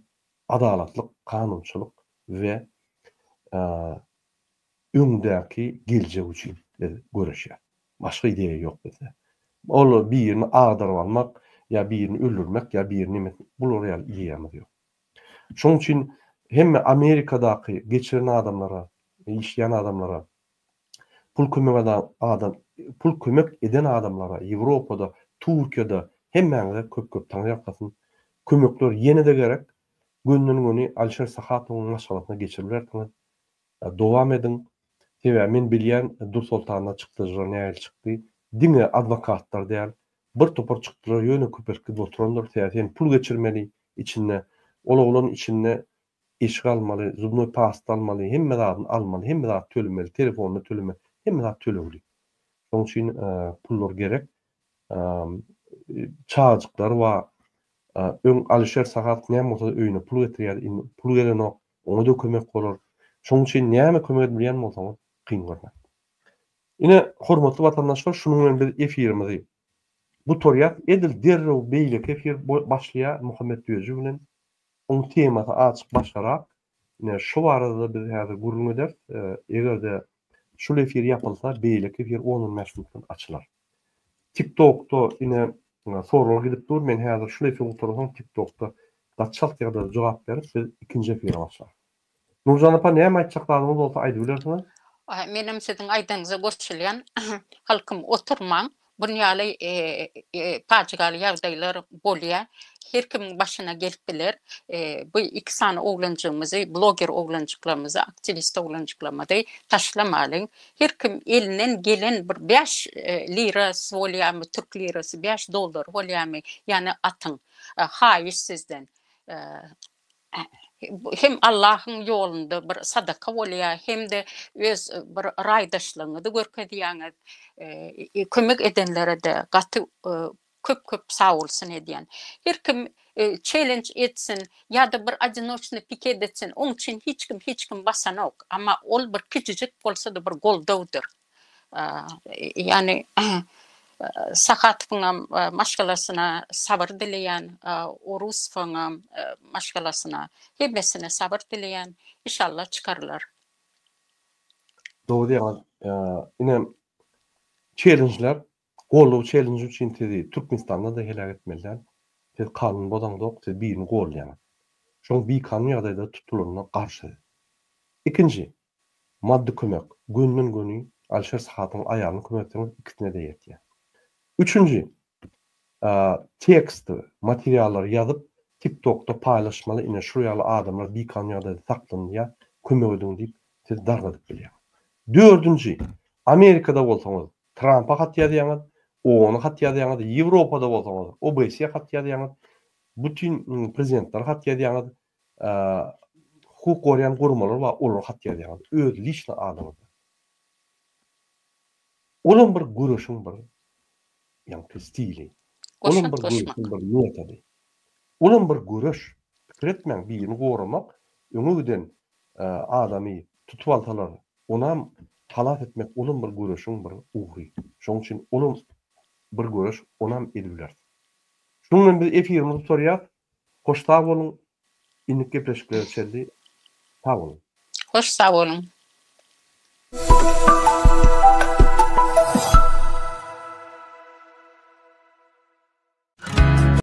adalatlyk kanunçylyk we öňdäki geljek üçin biz göreşýäs başga ideýa ýok bizde ol birini agdaryp almak ýa birini öldürmek ýa birini neme bular ýaly ideýamyz ýok. Şonuň üçin hemme Amerikadaky geçiren adamlara, işleýän adamlara, pul kömek adam pul kömek eden adamlara Ýewropada, Türkiýede hemmäňize köp köp taňryýalkasyn. Kömekler ýene-de gerek. Gönden-göni Alişer Sahatowyň maşgalasyna geçiribersiňiz. Dowam ediň. Sebäbi men bilýän Dursoltanda çykdajylar nähili çykdy. Diňe adwokatlar däl, bir topar çykdylar ýöne köpelip gidip oturandyr. Sebäbi sen pul geçirmeli içinde. Ol oglan içinde eşik almaly, zubnoý pasta almaly, hemme zadyny almaly, hemme zat tölemeli, telefonyny tölemeli, hemme zat tölegli. Şonuň üçin pullar gerek. Çagajyklary bar. Öň Alişer Sahatow näme bolsa-da öýüne pul getirýärdi, indi pul gelenok, oňa-da kömek bolar. Şonuň üçin näme kömek edip bilýän bolsaňyz, kyn görmäň. Ine, hormatly watandaşlar, şunuň bilen biz efirimizi gutarýas. Edil derrew beýleki efir başlaýar Muhammet Düýeji bilen. Oň temasy azjyk başgarak. Ine, şu barada-da biz häzir gürrüň ederis. Eger-de şul efir ýapylsa, beýleki efir on-on bäş minutdan açylar. TikTokda ine soraglar gidip dur. Men häzir şul efir gutaransoň TikTokda gaty çalt ýagdaýda jogap berip, biz ikinji efire başlarys. Nurjan apa näme aýtjak zadyňyz bolsa aýdybilersiňiz. Menem siziň aýdanyňyza goşulýan. Halkym oturmaň. Bun ýaly pajygaly ýagdaýlar bolýar. Her kimiň başyna gelip biler. Bu iki sany oglanjygymyzy, bloger oglanjyklarymyzy, aktiwist oglanjyklarymyzy taşlamalyň. Her kim elinden gelen bir bäş lirasy bolýarmy, türk lirasy, bäş dollary bolýarmy, ýany atyň. Haýyş sizden. Hem Allahyň ýolunda bir sadaka bolýar, hem-de öz bir raýdaşlygyňyzy görkezýäňiz. Kömek edenlere-de gaty köp-köp sagbolsun edýän. Her kim çellenj etsin ýa-da bir odinoçnyý piket etsin, oň üçin hiç kim hiç kim basanok. Emma ol bir kiçijik bolsa-da bir goldawdyr. Ýagny Sahatowyňam maşgalasyna sabyr dileýän, Orusowyňam maşgalasyna, hemmesine sabyr dileýän. Inşallah çykarlar. Dogry diýýäňiz. Ine çellenjler, goldaw çellenji üçin sizi Türkmenistanda-da heläk etmeli däl. Siz kanun bozaňzok, siz birini goldaýaňyz. Şoň bikanun ýagdaýda tutulanyna garşy. Ikinji, Maddy kömek, gönden-göni Alişer Sahatyň aýalyna kömek etseňiz ikisine-de ýetýär. Üçünji, tekst, materiallary ýazyp TikTokda paýlaşmaly ine şul ýaly adamlar bikanun ýagdaýda saklanylýar, kömek ediň diýip siz dargadyp bilýäňiz. Dördünji, Amerikada bolsaňyz Trampa hat ýazýaňyz, OON-a hat ýazýaňyz, Ýewropada bolsaňyz OBSE hat ýazýaňyz, bütin prezidentlere hat ýazýaňyz, hukuk goraýan guramalar bar, olara hat ýazýaňyz, öz liçno adyňyzdan. Olam bir göreşiň bir ýaňky stili. Olam bir göreşiň bir metody. Olam bir göreş. Pikir etmäň, birini goramak, öňe giden adamy tutup alsalar, onam halas etmek olam bir göreşiň bir ugry. Şonuň üçin olam bir göreş, onam edibileris. Şunuň bilen biz efirimizi gutarýas. Hoş sag boluň. Indiki gepleşiklere çenli sag boluň. Hoş sag boluň.